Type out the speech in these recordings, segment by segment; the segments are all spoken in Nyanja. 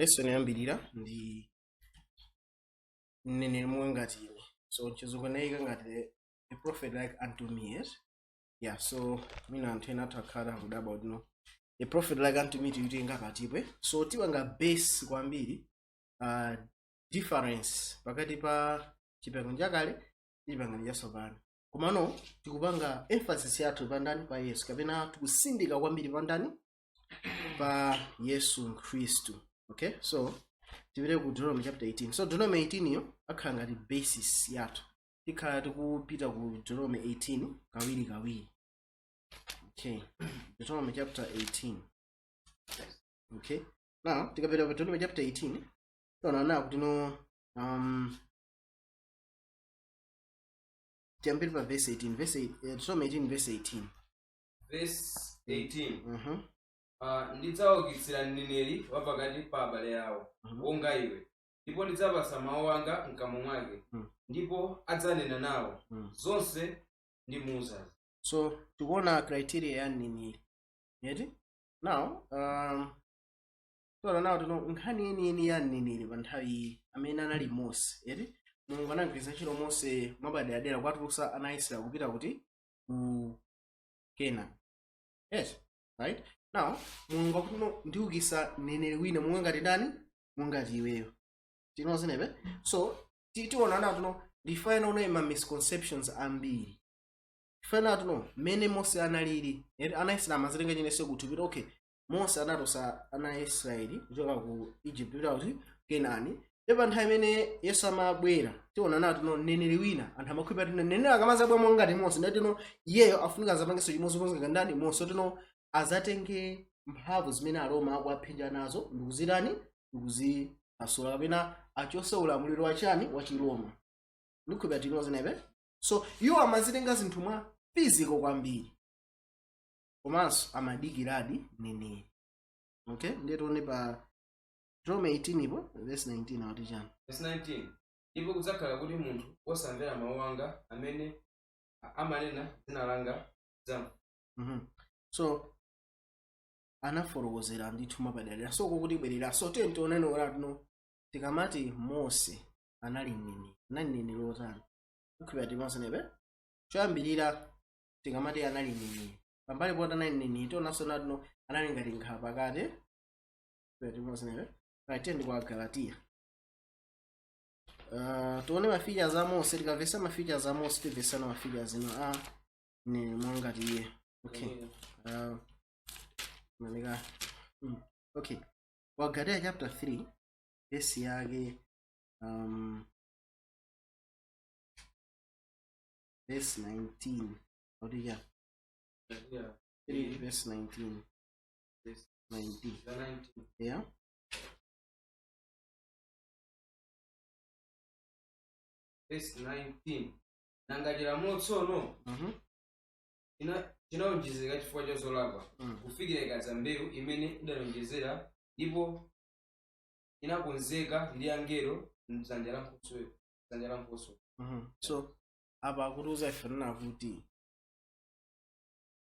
Lesson yoyambirira ndi mneneri monga ngati ine. So mchizungu anayika ngati a prophet like unto me, yes? Yeah, so mina anthu ena athu akhala akudabwa kuti no, a prophet like unto me tiyitenga patipo. So tipanga base kwambiri difference pakati pa chipangano chakale ndi chipangano chatsopano. Komano tikupanga emphasis yathu pa ndani? Pa Yesu, kapena tikusindika kwambiri pa ndani? Pa Yesu Khristu. Okay, so tipite ku Deuteronomy chapter 18. So Deuteronomy 18 yo akhala ngati basis yathu. Tikhala tikupita ku Deuteronomy 18 kawiri kawiri. Okay, Deuteronomy chapter 18. Okay, now tikapita ku Deuteronomy chapter 18, tiona na kuti no, tiyambire pa verse 18, verse 8, Deuteronomy 18 verse 18. Verse 18. Mhm. Ndidzawaukitsira mneneri wa pakati pa abale awo, wonga iwe, ndipo ndidzapatsa mawu anga mkamwa mwake, ndipo adzanena nawo zonse ndimuuzazo. So tikuona criteria ya mneneri, eti? Now tiona nawo tino nkhani yeniyeni ya mneneri pa nthawi iyi amene anali Mose, eti? Mulungu anagwiritsa ntchito Mose mwapaderadera kuwatulutsa ana a Israeli kupita kuti? Ku Canaan, yes, right? Now Mulungu akuti no, ndiukisa mneneri wina monga ngati ndani? Monga ngati iweyo. Tinozenepe. So tiona nawo tino ndifana unayi ma misconceptions ambiri. Tifana tuno mmene Mose analili, eti? Ana Israeli amazitenga chinense kuti kuti okay, Mose anatulutsa ana a Israeli kuchoka ku Egypt kupita kuti? Kenani. Ndipo nthawi imene Yesu amabwera, tiona nawo tino mneneri wina, anthu amakhulupirira tino mneneri akamazabwera monga ngati Mose, ndati tino iyeyo afunika azapangenso chimodzimodzi ngati ndani? Mose. Tino azatenge mphamvu zimene Aroma akuaphinja nazo ndikuzitani? Ndikuzipasula kapena achose ulamuliro wachani? Wa Chiroma. Ndikhulupirira tinozenepe. So iwo amazitenga zinthu mwa physical kwambiri, komanso amadikiradi mneneri. Okay, ndiye tione pa Deuteronomy 18 ipo verse 19, akuti chani? Verse 19: Ndipo kudzakhala kuti munthu wosamvera mawu anga amene amanena dzina langa ndidzamupha. So anafotokozera ndithu mapadera. So kukuti bwerera, so tiye tionene olatino tikamati Mose anali mneneri, anali mneneri wotani? Kukhulupirira timosenepe. Choyambirira, tikamati anali mneneri, pambali poti anali mneneri, tionanso natino anali ngati nkhala pakati. Timosenepe, right? Tiye ndi kwa Galatiya, tione ma features a Mose. Tikamvesa ma features a Mose, timvesana ma features ino a mneneri mongati iye. Okay, manika, okay, wa Galatia chapter 3 verse yake verse 19, akuti cha 3 verse 19. 19, yeah. Verse 19: Nanga chilamulo tsono chinawonjezeka chifukwa cha zolakwa, kufikira ikadza mbewu imene idalonjezera, ndipo inakonzeka ndi angelo mdzanja la nkhoswe, dzanja la nkhoswe. So apa akutiuza ife nena kuti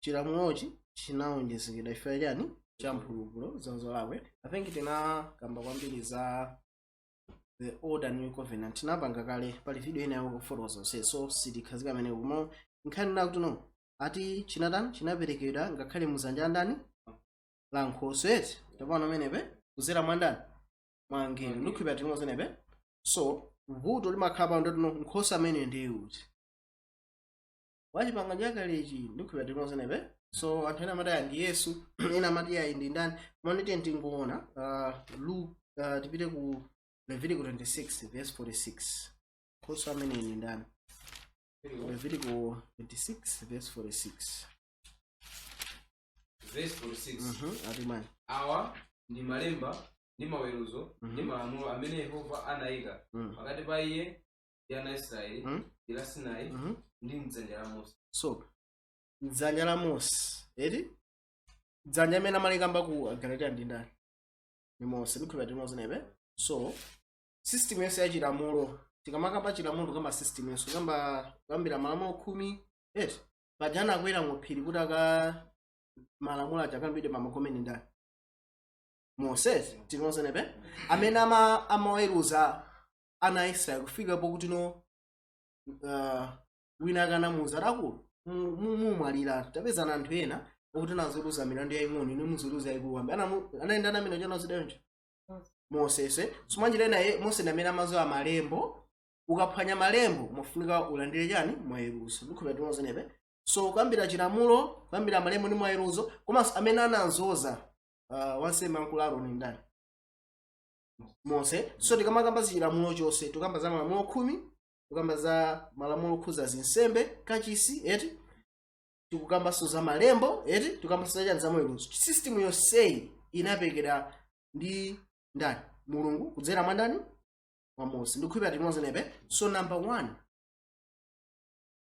chilamulochi chinawonjezekedwa chifukwa chani? Cha mphulupulu za zolakwa. I think tinakamba kwambiri za the Old and New Covenant, tinapanga kale, pali video ina yokufotokoza zonse, so sitikhazika amene. Koma nkhani nakuti no, ati chinatani? Chinaperekedwa ngakhale muzanja ndani? La nkhoswe, eti? Tapano amenepe kuzera mwa ndani? Mwa angelo. Ndikhulupirira tinozenepe. So vuto limakhala pano nditino nkhoswe amene ndiye uti wachipangano chakalechi? Ndikhulupirira tinozenepe. So anthu ena amati aya ndi Yesu, ena amati ayi ndi ndani. Koma nditiye tingoona Luke, tipite ku Leviticus 26 verse 46. Nkhoswe amene ndi ndani? Leviticus 26 verse 46. Verse 46. Ati bwanji? Awa ndi malemba ndi maweruzo ndi malamulo amene Yehova anayika pakati pa iye ndi ana a Israeli ndi la Sinai ndi mdzanja la Mose. So dzanja la Mose, eti? Dzanja amene amalikamba ku Galatia ndi ndani? Ni Mose. Ndikhulupirira tinozenepe. So system yonse ya chilamulo, tikamakamba chilamulo kamba system yonse, kamba kuyambira malamulo 10, eti? Paja anakwera mu phiri kuti aka malamulo aja akambidwe pa makomeni ndani? Mose. Tinozenepe amene amaweruza ana a Israeli kufika pokuti no wina akanamuuza, "Akulu, mumwalira, tapezana anthu ena okuti nazoweruza milandu yaying'ono, ine muzoweruza yayikulu kwambiri." Anayenda namene chanazidenjo Mosese. Simanjira naye Mose ndi amene amazowa malembo. Ukaphwanya malembo mufunika ulandire chani? Mwayeruzo. Ndikhulupirira tinozenepe. So kuyambira chilamulo, kuyambira malembo ndi mwayeruzo, komanso amene ananzoza wansembe wamkulu Aaroni ndani? Mose. So tikamakamba zichilamulo chonse, tikamba za malamulo 10, tikamba za malamulo okhuza zinsembe, kachisi, eti? Tikukambanso za malembo, eti? Tikukambanso za chani? Za maweruzo. System yonseyi inapekera ndi ndani? Mulungu kudzera mwa ndani? Mwa Mose. Ndikukhulupirira timozenepe. So number one,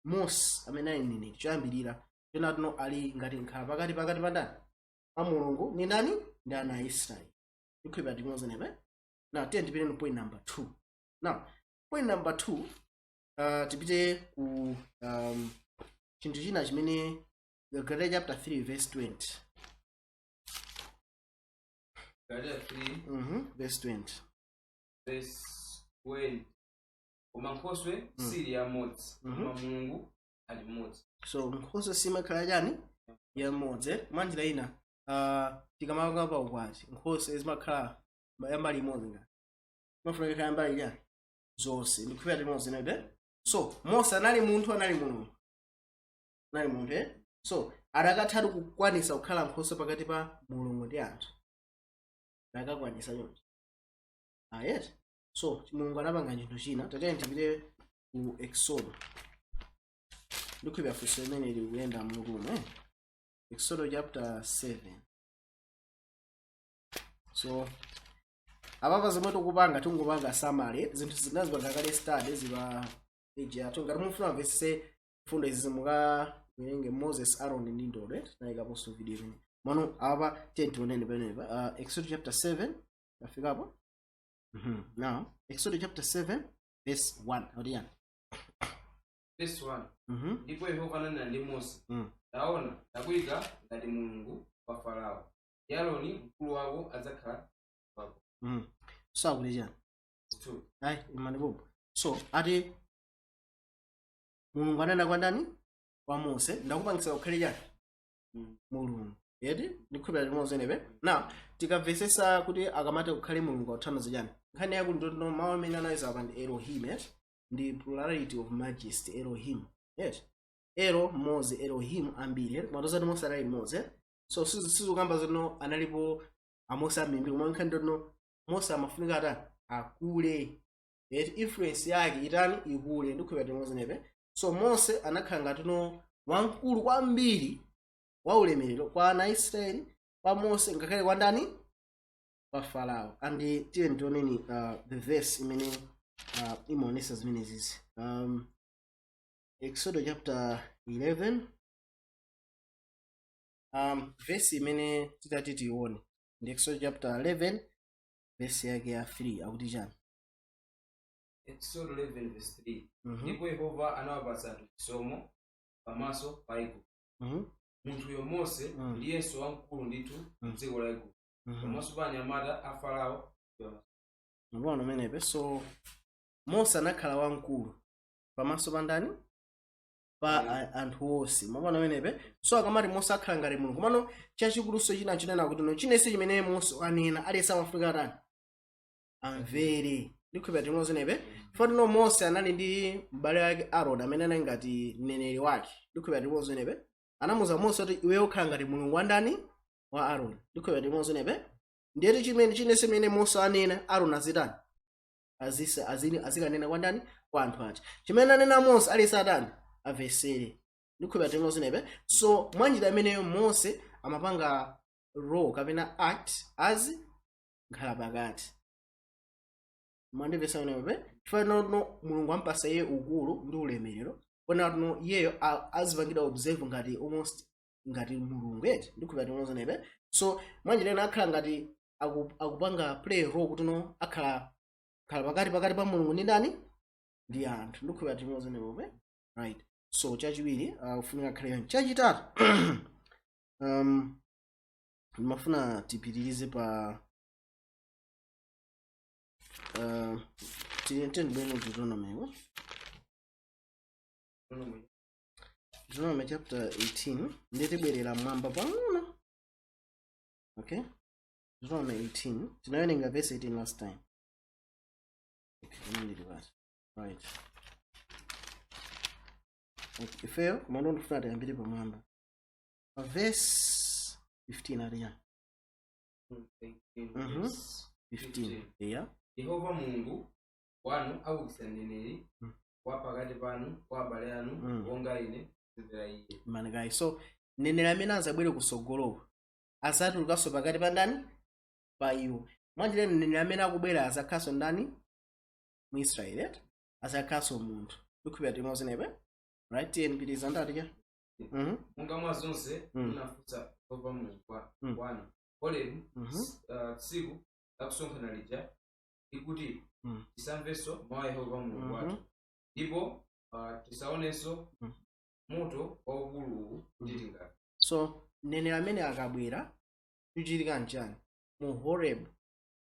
Mose amene ali mneneri, choyambirira penatino ali ngati nkhala pakati pa ndani? Pa Mulungu ni ndani? Ndi ana a Israeli. Ndikukhulupirira timozenepe. Now tiye tipite no point number two. Now point number two, tipite ku chinthu china chimene Galatia chapter 3 verse 20. Galatia 3 Verse 20. Verse 20: Koma nkhoswe sili yamodzi, koma Mulungu ali mmodzi. So nkhoswe simakhala chani? Yamodzi, eh? Mwanjira ina, tikamapanga pa ukwati, nkhoswe zimakhala yambali imodzi ngati mafunika khala yambali chani? Zonse. Ndikukhulupirira limodzi nebe. So Mose anali munthu, anali Mulungu? Anali munthu, eh? So adakathatu kukwanisa kukhala nkhoswe pakati pa Mulungu ndi anthu, adakakwanisa choncho? Ah, yes. So Mulungu anapanga chinthu china. Tatiyeni tipite ku Exodo. Ndikhulupirira funso limene likuyenda mmutumu, eh? Exodo chapter 7. So apapa zomwe tikupanga, tingopanga summary zinthu zinazipanga kale study zipa page yathu. Ngati mufuna mvesese fundo izi, mukawerenge Moses, Aaron ndi ndodo, eh? Tinayikaponso video imene mano. Apa tiye tionene penepa Exodus chapter 7. Tafikapo. Now Exodus chapter 7 verse 1 akuti yani? Verse 1: Ndipo Yehova ananena ndi Mose, "Taona, ndakuyika ngati Mulungu wa Farao, ndi Aaroni mkulu wako adzakhala wako." So akuti chani? 2. Ayi, imanipopo. So ati Mulungu anena kwa ndani? Kwa Mose, "Ndakupangisa ukhale chani?" Mulungu, eti? Ndikhulupirira limodzi enepe. Now tikamvesesa kuti akamati ukhale Mulungu akuthandiza chani, nkhani yakuti ndotino mawu amene anayeza apa ndi Elohim, eti? Ndi plurality of majesty, Elohim, eti? Elo mmodzi, Elohim ambiri, eti? Mwatozati Mose anali mmodzi, eh? So sizikamba zino analipo Amose ambiri, koma nkhani ndotino Mose amafunika atani? Akule, eti? Influence yake itani? Ikule. Ndikhulupirira limodzi nepe. So Mose anakhala ngatino wamkulu kwambiri wa ulemerero kwa ana a Israeli, kwa Mose, ngakhale kwa ndani? Kwa Farao. And tiye tioneni the verse imene imaonesa zimenezizi, Exodo chapter 11, verse imene titati tione ndi Exodo chapter 11 verse yake ya 3. Akuti chani? Exodo 11 verse 3: Mhm. Ndipo Yehova anawapatsa anthu chisomo pamaso pa Igupto. Munthuyo Mose ndiyenso wamkulu ndithu mdziko la Igupto, pamaso pa anyamata a Farao. Mabona umenepe. So Mose anakhala wamkulu pamaso pa ndani? Pa anthu onse. Mabona umenepe. So akamati Mose akhala ngati Mulungu, komano chachikuluso china chinena kuti no chinense chimene Mose anena, aliyense amafika atani? Amvere. Ndikhulupirira timozenepe. Chifukwa Mose anali ndi m'bale wake Aaron amene anali ngati mneneri wake. Ndikhulupirira timozenepe. Anamuza Mose kuti, "Iwe ukhala ngati Mulungu wa ndani? Wa Aaron." Ndikhulupirira timozenepe. Ndiyeti chimene chinense chimene Mose anena, Aaron azitani? Azisa azini azikanena kwa ndani? Kwa anthu aja. Chimene anena Mose, aliyense atani? Amvesere. Ndikhulupirira timozenepe. So mwanjira imeneyo Mose amapanga role kapena act as nkhala pakati. Mwandimvesa pamenepo? Chifukwa no Mulungu ampasa iye ukulu ndi ulemerero kona no iyeyo azipangidwa observe ngati almost ngati Mulungu, eti? Ndikhulupirira timozenepe. So mwanjira ina akhala ngati akupanga play role kuti no akhala khala pakati pa Mulungu ndi ndani? Ndi anthu. Ndikhulupirira timozenepo, right? So chachiwiri ufunika khale yani? Chachitatu, ndimafuna tipitirize pa Tiyendeni Deuteronomy. Deuteronomy chapter 18, nditibwerera mmwamba pang'ono. Okay, Deuteronomy 18, tinawerenga verse 18 last time. Okay, ine ndili pati? Right, okay, ifeyo kumano ndifuna tiyambire pamwamba pa verse 15 aliya. 15, yeah. Yehova Mulungu wanu aukitsa mneneri wa pakati panu kwa abale anu wonga ine, mumvera iye. Manikayi. So mneneri amene azabwere kusogoloko azatulukanso pakati pa ndani? Pa iwo. Mwanjira, mneneri amene akubwera azakhalanso ndani? Mu Israeli, right? Azakhalanso munthu. Tikhupira timozenepe, right? Tiyeni, pitiza ndati. Monga mwa zonse munafunsa Yehova Mulungu wanu Horebu tsiku lakusonkhana lija, ikuti tisamvenso mawu a Yehova Mulungu wathu, ndipo tisaonenso moto waukulu uwu, kuti tingafe. So mneneri amene akabwera, kuchitika nchani mu Horeb?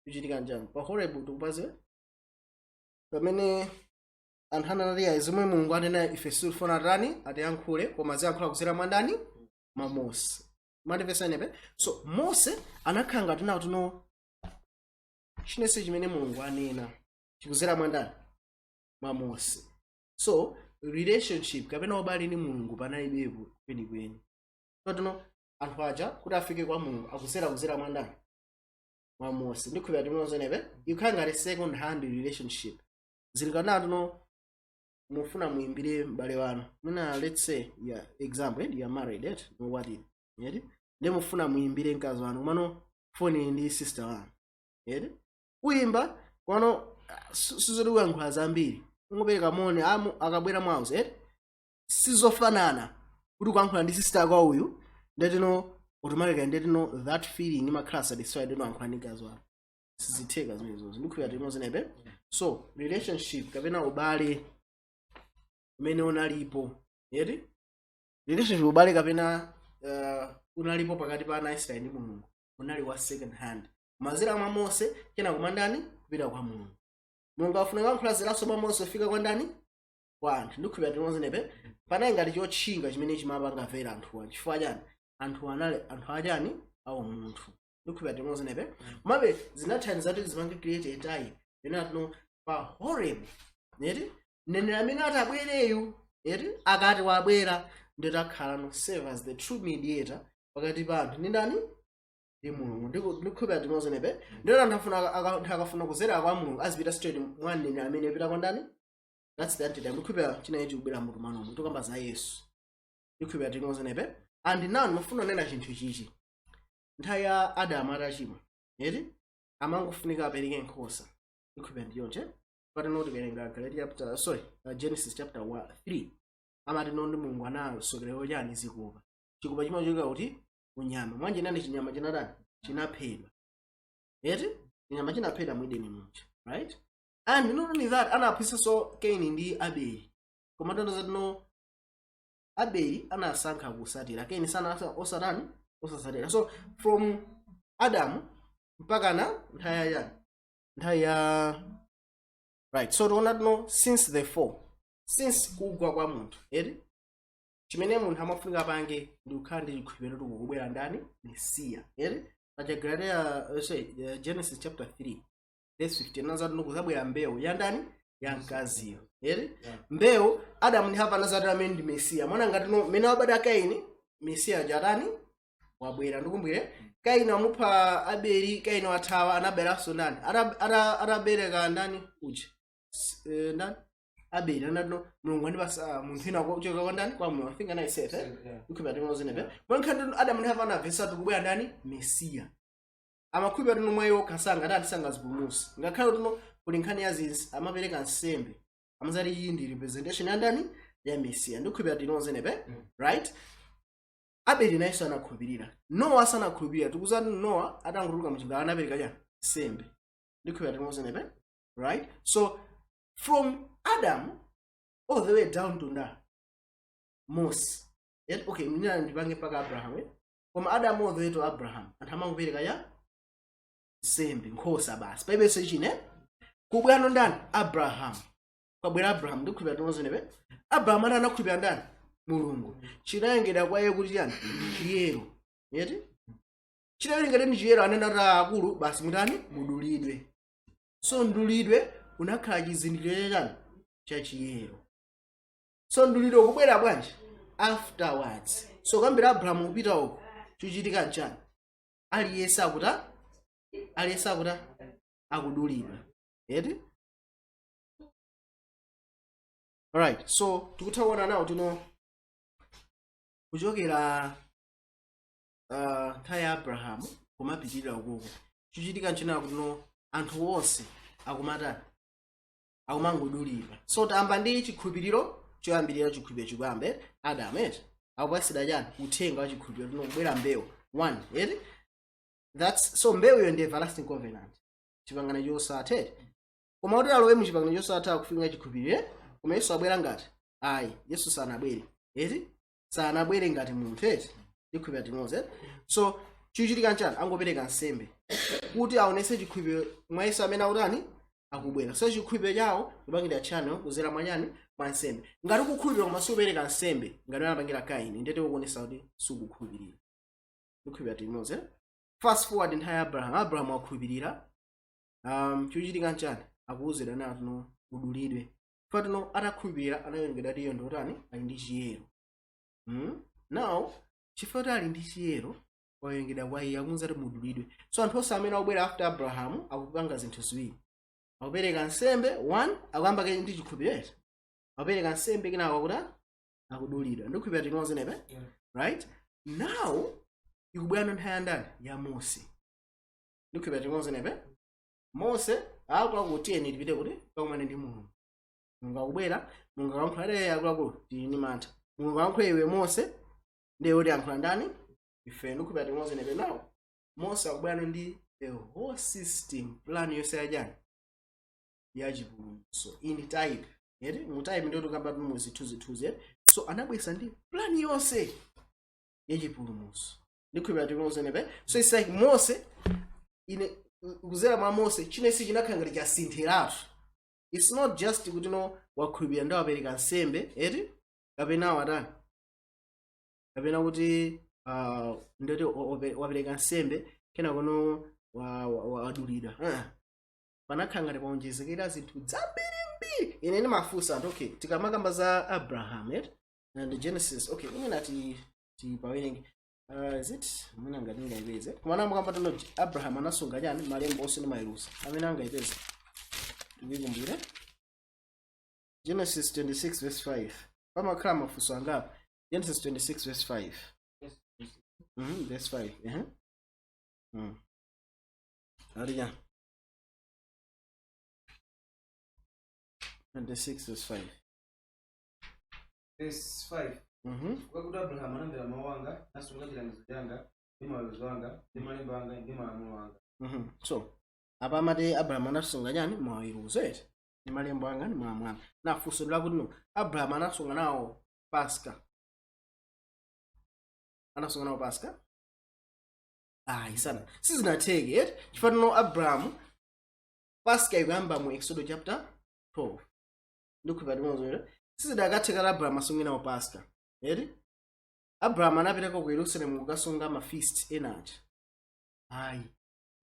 Kuchitika nchani pa Horeb? Tikupaze pamene anthu ananati, "Ayi, zomwe Mulungu anena ife sitifuna tani atiyankhule, koma ziyankhula kudzera mwa ndani? Mwa Mose." Mandimvesanepe? So Mose anakhala ngati nawo tino chinense chimene Mulungu anena chikuzera mwa ndani? Mwa Mose. So relationship kapena ubale ndi Mulungu panalibepo kwenikweni. So tino anthu aja kuti afike kwa Mulungu akuzera kuzera mwa ndani? Mwa Mose. Ndikhulupira timozenepe. Ikhala ngati second hand relationship. Zili tino mufuna muyimbire m'bale wanu mwina, let's say, yeah, example, you are married, eh? Mukwatira, eti? Ndi mufuna muyimbire mkazi wanu, kumano foni ndi sister wanu, eti? Kuyimba kwano sizoti kuyankhula zambiri, ungopereka moni amu akabwera mwauze, eti? Sizofanana kuti kuyankhula ndi sister kwa uyu, ndetino automatically ndetino that feeling imakhala satisfied, ndino yankhula ndi mkazi wanu. Sizitheka zimenezozo. Ndikhulupira timozenepe. So relationship kapena ubale umene unalipo, eti? Relationship, ubale kapena unalipo pakati pa ana a Israeli ndi Mulungu unali wa second hand, mazira mwa Mose, kena kumandani kupita kwa Mulungu. Mulungu afuna kuyankhula zilaso mwa Mose kufika kwa ndani? Kwa anthu. Ndikhulupira timozenepe. Panali ngati chotchinga chimene chimapanga vera anthuwa. Chifukwa chani? Anthu anali anthu achani? Awo munthu. Ndikhulupira timozenepe. Komabe zinathandiza kuti zipange create a type ena tino pa Horeb, eti? Mneneri amene ati abwereyu, eti? Akati wabwera, nditakhala no serve as the true mediator pakati pa anthu ndi ndani? Ndi Mulungu. Ndikhulupira timozenepe. Ndiyoti anthu afuna anthu akafuna kuzera kwa Mulungu azipita straight mwa mneneri amene apita kwa ndani? That's the antitype. Ndikhulupira chinayi chikubwera mutu mwanomu, tikamba za Yesu. Ndikhulupira timozenepe. And now ndimafuna kunena chinthu chichi: nthawi ya Adamu atachimwa, eti? Amangofunika apereke nkhosa. Ndikhulupira ndiyonje patino tikawerenga Galatia chapter, sorry, Genesis chapter 1, 3, amati no ndi Mulungu anasokerera chani? Zikopa. Chikopa chimachoka kuti? Kunyama. Mwanjinani chinyama chinatani? Chinaphedwa, eti? Chinyama chinaphedwa mu Edeni muja, right? And not only that, anaphunzitsanso Kaini ndi Abeli, koma tondoza tino Abeli anasankha kusatira Kaini, sana osatani? Osasatira. So from Adamu mpaka na nthawi ya chani? Nthawi ya, right, so tiona tino since the fall, since kugwa kwa munthu, eti? Chimene munthu amafunika pange ndi kukhala ndi chikhulupiriro kuti kukubwera ndani? Mesiya, eti? Paja Galatia, sorry, Genesis chapter 3 verse 15 nazati kuzabwera mbewu ya ndani? Ya mkaziyo, eti? Yeah. Mbewu Adamu ndi Hava anazati amene ndi Mesiya. Mwana ngati no mmene wabadwa Kaini, Mesiya jatani? Wabwera. Ndikumbwire Kaini amupha Abeli, Kaini wathawa, anaberanso ndani? Atabereka ndani uja? Ndani? Abeli. Anati no Mulungu andipasa munthu ina kuchoka kwa ndani? Kwa Mulungu. I think anali Seth, eh? Yeah. Ukhipira timozenepe. Mwankhani Adamu ndi Hava anamvesatu kubwera ndani? Mesiya. Amakhulupirira tino mwa iwo khasanga ati sangazipulumutse, ngakhale tino kuli nkhani ya zinsi amapereka nsembe, amazati iyi ndi representation ya ndani? Ya Mesiya. Ndikukhulupirira tinozenepe. Right, Abeli nayenso anakhulupirira. Nowa sanakhulupirira. Tikuzati Nowa atangotuluka mchingala anapereka cha nsembe. Ndikukhulupirira tinozenepe, right? So from Adam all the way down to nda Mose. Yet, okay, mina ndipange mpaka Abraham, eh? Koma Adam all the way to Abraham anthu amangopereka ya nsembe, nkhosa basi, palibenso chine. Kubwano ndani? Abraham. Kwabwera Abraham, ndikukhulupirira tinozenepe. Abraham ana anakhulupirira ndani? Mulungu. Chinayengedwa kwa iye kuti chani? Ndi chiyero, yeti? Chinayengedwa ndi chiyero. Anena kuti akulu basi mutani? Mudulidwe. So mdulidwe unakhala chizindikiro chachani? Cha chiyero. So mdulidwe ukubwera bwanji? Afterwards. So kambira Abrahamu kupita uko, chichitika nchani? Aliyense akuta, aliyense akuta, akudulidwa, eti? Alright, so tikutha kuona nawo tino kuchokera nthawi ya Abrahamu kumapitirira ukoko, chichitika nchinena kuti no, anthu onse akumatani? Akumangodulidwa. So tamba ndi chikhulupiriro choyambirira, chikhulupiriro chikuyambe Adamu, eti? Akupatsidwa chani? Uthenga wa chikhulupiriro, tino kubwera mbewu one, eti? That's so mbewu iyo ndi everlasting covenant, chipangano chosatha, eti? Koma kuti alowe mu chipangano chosatha akufunika chikhulupiriro, eh? Koma Yesu abwera ngati ayi, Yesu sanabwere, eti? Sanabwere ngati munthu, eti? Ndikhulupirira tinoze, eti? So chichitika nchani? Angopereka nsembe kuti aonese chikhulupiriro mwa Yesu amene akutani? Akubwera. So chikhulupiriro chawo kupangira channel kuzera mwachani? Mwa nsembe. Ngati ukukhulupirira koma sikupereka nsembe ngati anapangira Kaini, ndete ukuonesa kuti sikukhulupirira. Ndikhulupirira tinoze. Fast forward nthawi ya Abraham, Abraham wakhulupirira. Chochitika nchani? Akuwuzidwa nawo tino udulidwe. Fatino atakhulupirira anawerengedwa kuti iyo ndotani? Ali ndi chiyero. Now chifukwa kuti ali ndi chiyero wawerengedwa kwa iye, akunza kuti mudulidwe. So anthu onse amene akubwera after Abraham akupanga zinthu ziwiri: akupereka nsembe one, akuyamba ke ndi chikhulupiriro, akupereka nsembe, kenako akuti akudulidwa. Ndikukhulupirira tinoze nepe. Yeah. Right now ikubwera nthawi ya ndani? Ya Mose. Ndikukhulupirira tinoze nepe. Mose akuluakulu, tiyeni tipite kuti kakumane ndi Mulungu. Mulungu akubwera, Mulungu akayankhula, "Ee akuluakulu, tili ndi mantha." Mulungu ayankhula, "Iwe Mose, ndiye kuti yankhula ndani? Ife." Ndikukhulupirira tinoze nepe. Now Mose akubwera ndi the whole system, plan yonse yachani? Yachipulumutso in type, eti? Mu type ndiyo tikamba mu zithunzithunzi, eti? So anabwesa ndi plan yonse yachipulumutso. Ndikhulupirira tinoze nepe. So it's like Mose ine kuzera mwa Mose chinesi chinakhala ngati chasintheratu. It's not just kuti no, wakhulupirira ndi wapereka nsembe, eti? Kapena watani, kapena kuti ndoti wapereka nsembe, kena kono wadulidwa. Panakhala ngati paonjezekera zinthu zambirimbiri. Ine ndimafunsa anthu, okay, tikamakamba za Abraham, eti, and Genesis, okay, ine nati tipawerenge, is it mwina ngati ngayipeze, koma namukamba tino Abraham anasunga chani? Malemba onse ndi maweruzo. Amene angayipeze, ndikuikumbukire Genesis 26 verse 5. Pamakhala mafunso angapo. Genesis 26 verse 5. Verse 5. Alija 26 verse 5. Verse 5. Chifukwa kuti Abrahamu anamvera mawu anga, nasunga chilangizo changa ndi maweruzo anga ndi malemba anga ndi malamulo anga. So apa amati Abrahamu anasunga chani? Maweruzo, eti, ndi malembo anga ndi malamulo anga. Na funso lakuti no, Abrahamu anasunga nawo Paska? Anasunga nawo Paska? Ayi, sana sizinatheke, eti? Chifukwa tino Abrahamu, Paska ikuyamba mu Exodo chapter 12. Ndikukhulupirira timozero sizidakatheka Abrahamu asunge nawo Paska, eti? Abrahamu anapitako ku Yerusalemu kukasunga ma feast ena aja? Ayi.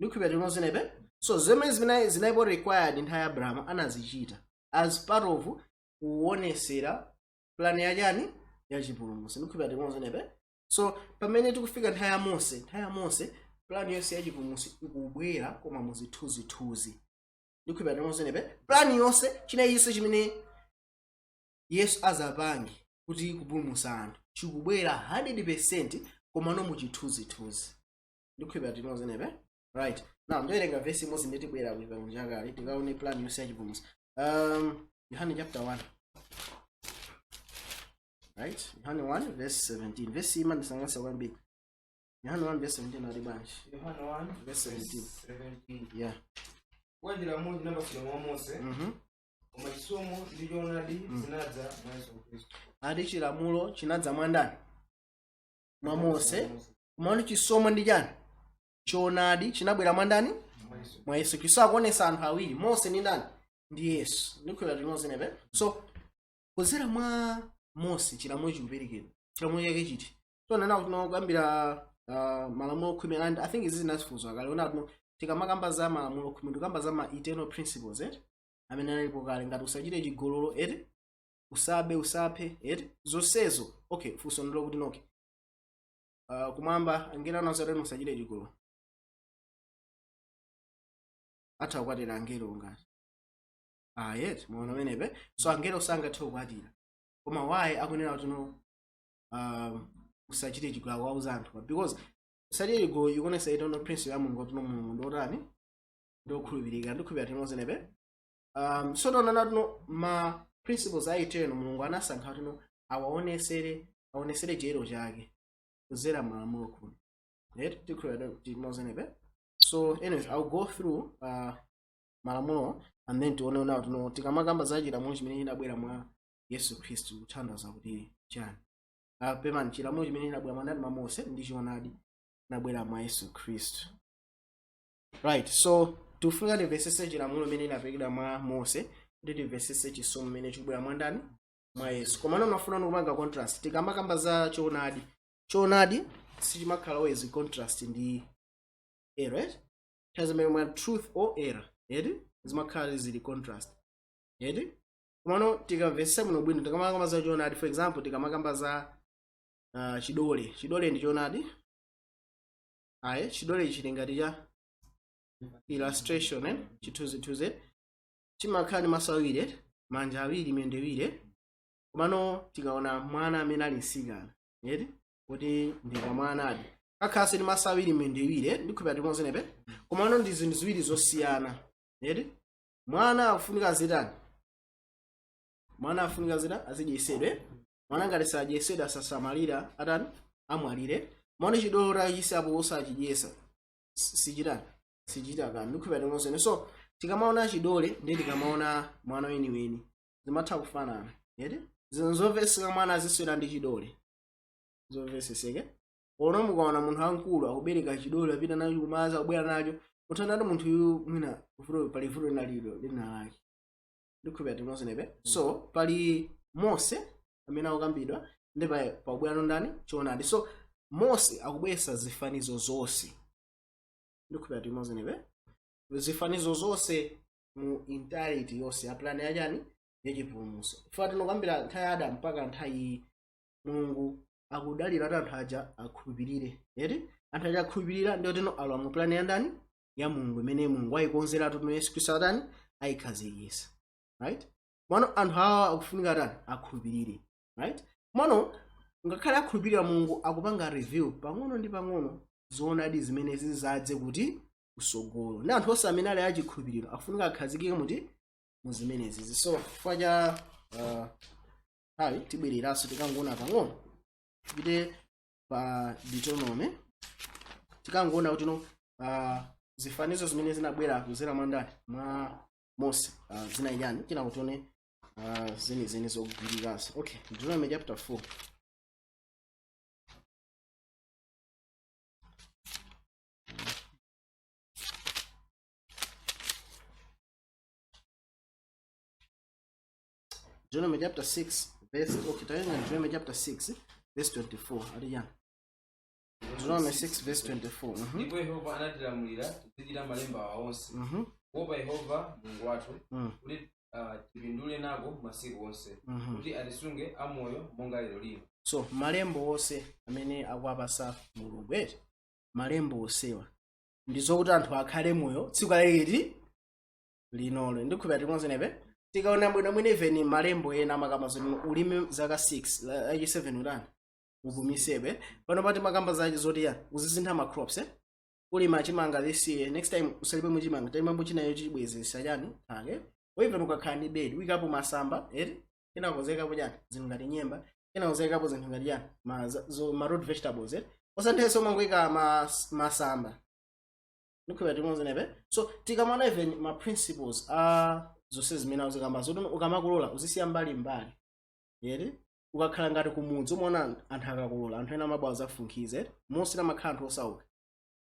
Ndikukhulupirira timozenepe. So zimene zimene zinalipo required nthawi ya Abrahamu anazichita as part of kuonesera plan yachani? Yachipulumutso. Ndikukhulupirira timozenepe. So pamene tikufika nthawi ya Mose, nthawi ya Mose plan yonse yachipulumutso ikubwera koma muzithunzithunzi. Ndikukhulupirira timozenepe. Plan yonse, china chimene Yesu azapange kuti kupulumutsa anthu, chikubwera 100% koma no muchithunzithunzi. Ndikukhulupirira timozenepe. Right now ndiwerenga vesi imodzi, nditibwera ku Chipangano Chakale tikaone plan yonse yachipulumutso. Yohane chapter 1, right? Yohane 1 verse 17. Vesi ima ndisangalatsa kwambiri. Yohane 1 verse 17 ali bwanji? Yohane 1 verse 17. 17. Yeah. Kwa chilamulo chinapatsidwa mwa Mose, koma chisomo ndi choonadi zinadza mwa Yesu Khristu. Ati chilamulo chinadza mwa ndani? Mwa Mose. Koma chisomo ndi chani? Choonadi chinabwera mwa ndani? Mwa Yesu. Mwa Yesu Khristu. Akuonesa anthu awiri, Mose ndi ndani? Ndi Yesu. Ndikhulupirira tinozenepe. So kudzera mwa Mose chilamulo chikuperekedwa. Chilamulo chake chiti? Tionana kuti kuyambira malamulo 10, and I think izi zinazifunso kale, ona kuti tikamakamba za malamulo 10 tikamba za ma eternal principles, eh? Amene analipo kale, ngati usachite chigololo, eti, usabe, usaphe, eti, zonsezo. Okay, funso ndilo kuti noke kumwamba angelo anawuza kuti musachite chigololo, atha kukwatira angelo ngati ah, yet muona menepe. So angelo sangathe kukwatira, koma why akunena kuti no, usachite chigololo, akuwauza anthu? Because usachite chigololo ikuonesa eternal principle ya Mulungu, kuti no, Mulungu ndotani? Ndokhulupirika. Ndikhulupirira tinozenepe. So tonana tuno ma principles a eternal, Mulungu anasankha kuti no, awaonesere, aonesere chiyero chake kudzera malamulo 10, right? Tikhulupirira tinozenepe. So anyways, I'll go through malamulo and then tione nawo tuno tikamakamba za chilamulo chimene chinabwera mwa Yesu Khristu kuthandiza kuti chani. Pemani, chilamulo chimene chinabwera mwa ndani? Mwa Mose, ndi choonadi chinabwera mwa Yesu Khristu, right? So tikufunika timvesese chilamulo chimene chinaperekedwa mwa Mose kuti timvesese chisomo chimene chikubwera mwa ndani? Mwa Yesu. Koma no, mafuna kupanga contrast. Tikamakamba za choonadi, choonadi sichimakhala always contrast ndi error, right? Nthawi mwa truth or error, eti, zimakhala zili contrast, eti. Komano tikamvesesa bwino bwino, tikamakamba za choonadi, for example, tikamakamba za chidole, chidole ndi choonadi? Ayi, chidole chili ngati cha illustration, eh? Chithunzithunzi chimakhala ndi maso awiri, eh? Manja awiri, miyendo iwiri, eh? Komano tikaona mwana amene ali mtsikana, eti, kuti ndi kamwanadi, kakhalanso ndi maso awiri, miyendo iwiri, eh? Ndikhulupirira timozenepe. Komano ndi zinthu ziwiri zosiyana, eti. Mwana akufunika azitani? Mwana afunika zita azidyesedwe. Mwana ngati sadyesedwa, asasamalira, atani? Amwalire. Mwana chidole chisapo osachidyesa sichitani? Sichita kani. Ndikhulupirira timozene. So tikamaona chidole ndi tikamaona mwana weniweni zimatha kufanana, eti. Zinthu zomveseka, mwana aziswera ndi chidole, zomveseseke. Ono mukaona munthu wamkulu akubereka chidole, apita nacho kumaza, akubwera nacho, muthanati munthu uyu mwina vuto, pali vuto lina lilo lina lake. Ndikhulupirira timozenepe. So pali Mose amene akukambidwa ndi pabwera ndani? Choonadi. So Mose akubweretsa zifanizo zonse. Ndikhulupirira timozenepe. Zifanizo zonse mu entirety yonse ya plan yachani? Yachipulumutso. Chifukwa tinokambira nthawi ya Adamu mpaka nthawi iyi, Mulungu akudalira kuti anthu aja akhulupirire, eti. Anthu aja akhulupirira, ndiyo tino alowa mu plan ya ndani? Ya Mulungu, imene Mulungu ayikonzeratu tino Yesu Khristu atani? Ayikhazikitsa, right? Mano anthu awa akufunika tani? Akhulupirire, right? Mano ngakhale akhulupirira, Mulungu akupanga review pang'ono ndi pang'ono zoonadi zimene zizadze kuti kusogolo, ndi anthu onse amene ali achikhulupiriro akufunika akhazikike muti? Mu zimenezi. So chifukwa cha nthawi, tibwereranso tikangoona pang'ono, tipite pa Deuteronomy, tikangoona kuti no, zifanizo zimene zinabwera kudzera mwa ndani? Mwa Mose, zinali chani, china kutione zenizeni zogwirikazo. Okay, Deuteronomy chapter 4. Deuteronomy chapter 6 verse, okay, tayenga Deuteronomy chapter 6 verse 24, ati chani? Deuteronomy 6 verse 24. Ndipo Yehova anatilamulira tizichita malemba awa onse, kuopa Yehova Mulungu wathu, kuti tipindule nako masiku onse, kuti atisunge amoyo monga lero lino. So malembo onse amene akuwapasa Mulungu, eti, malembo onsewa ndi zokuti anthu akhale moyo tsiku laliti linolo. Ndikhulupirira tikonzenepe. Tikaona bwino mwine, even malembo ena amakamba zoti ulime zaka 6, lachi 7 utani? Upumisebe. Pano pati makamba zachi zoti ya uzisintha ma crops, eh? Ulima chimanga this year, next time usalipe muchimanga, talimambo chinayo chibwezesa chani ake. Even ukakhala ndi bed, uyikapo masamba, eti, kena kuzekapo chani, zinthu ngati nyemba, kena kuzekapo zinthu ngati chani, ma root vegetables, eh? Osanthenso mangoyika masamba. Ndikhulupirira tikonzenepe. So tikamaona even ma principles a zonse zimene azikamba zoti ukamakolola uzisiya mbali mbali, eti. Ukakhala ngati kumudzi, umaona anthu akakolola, anthu ena amabwa zafunkhize monse, amakhala anthu osauka,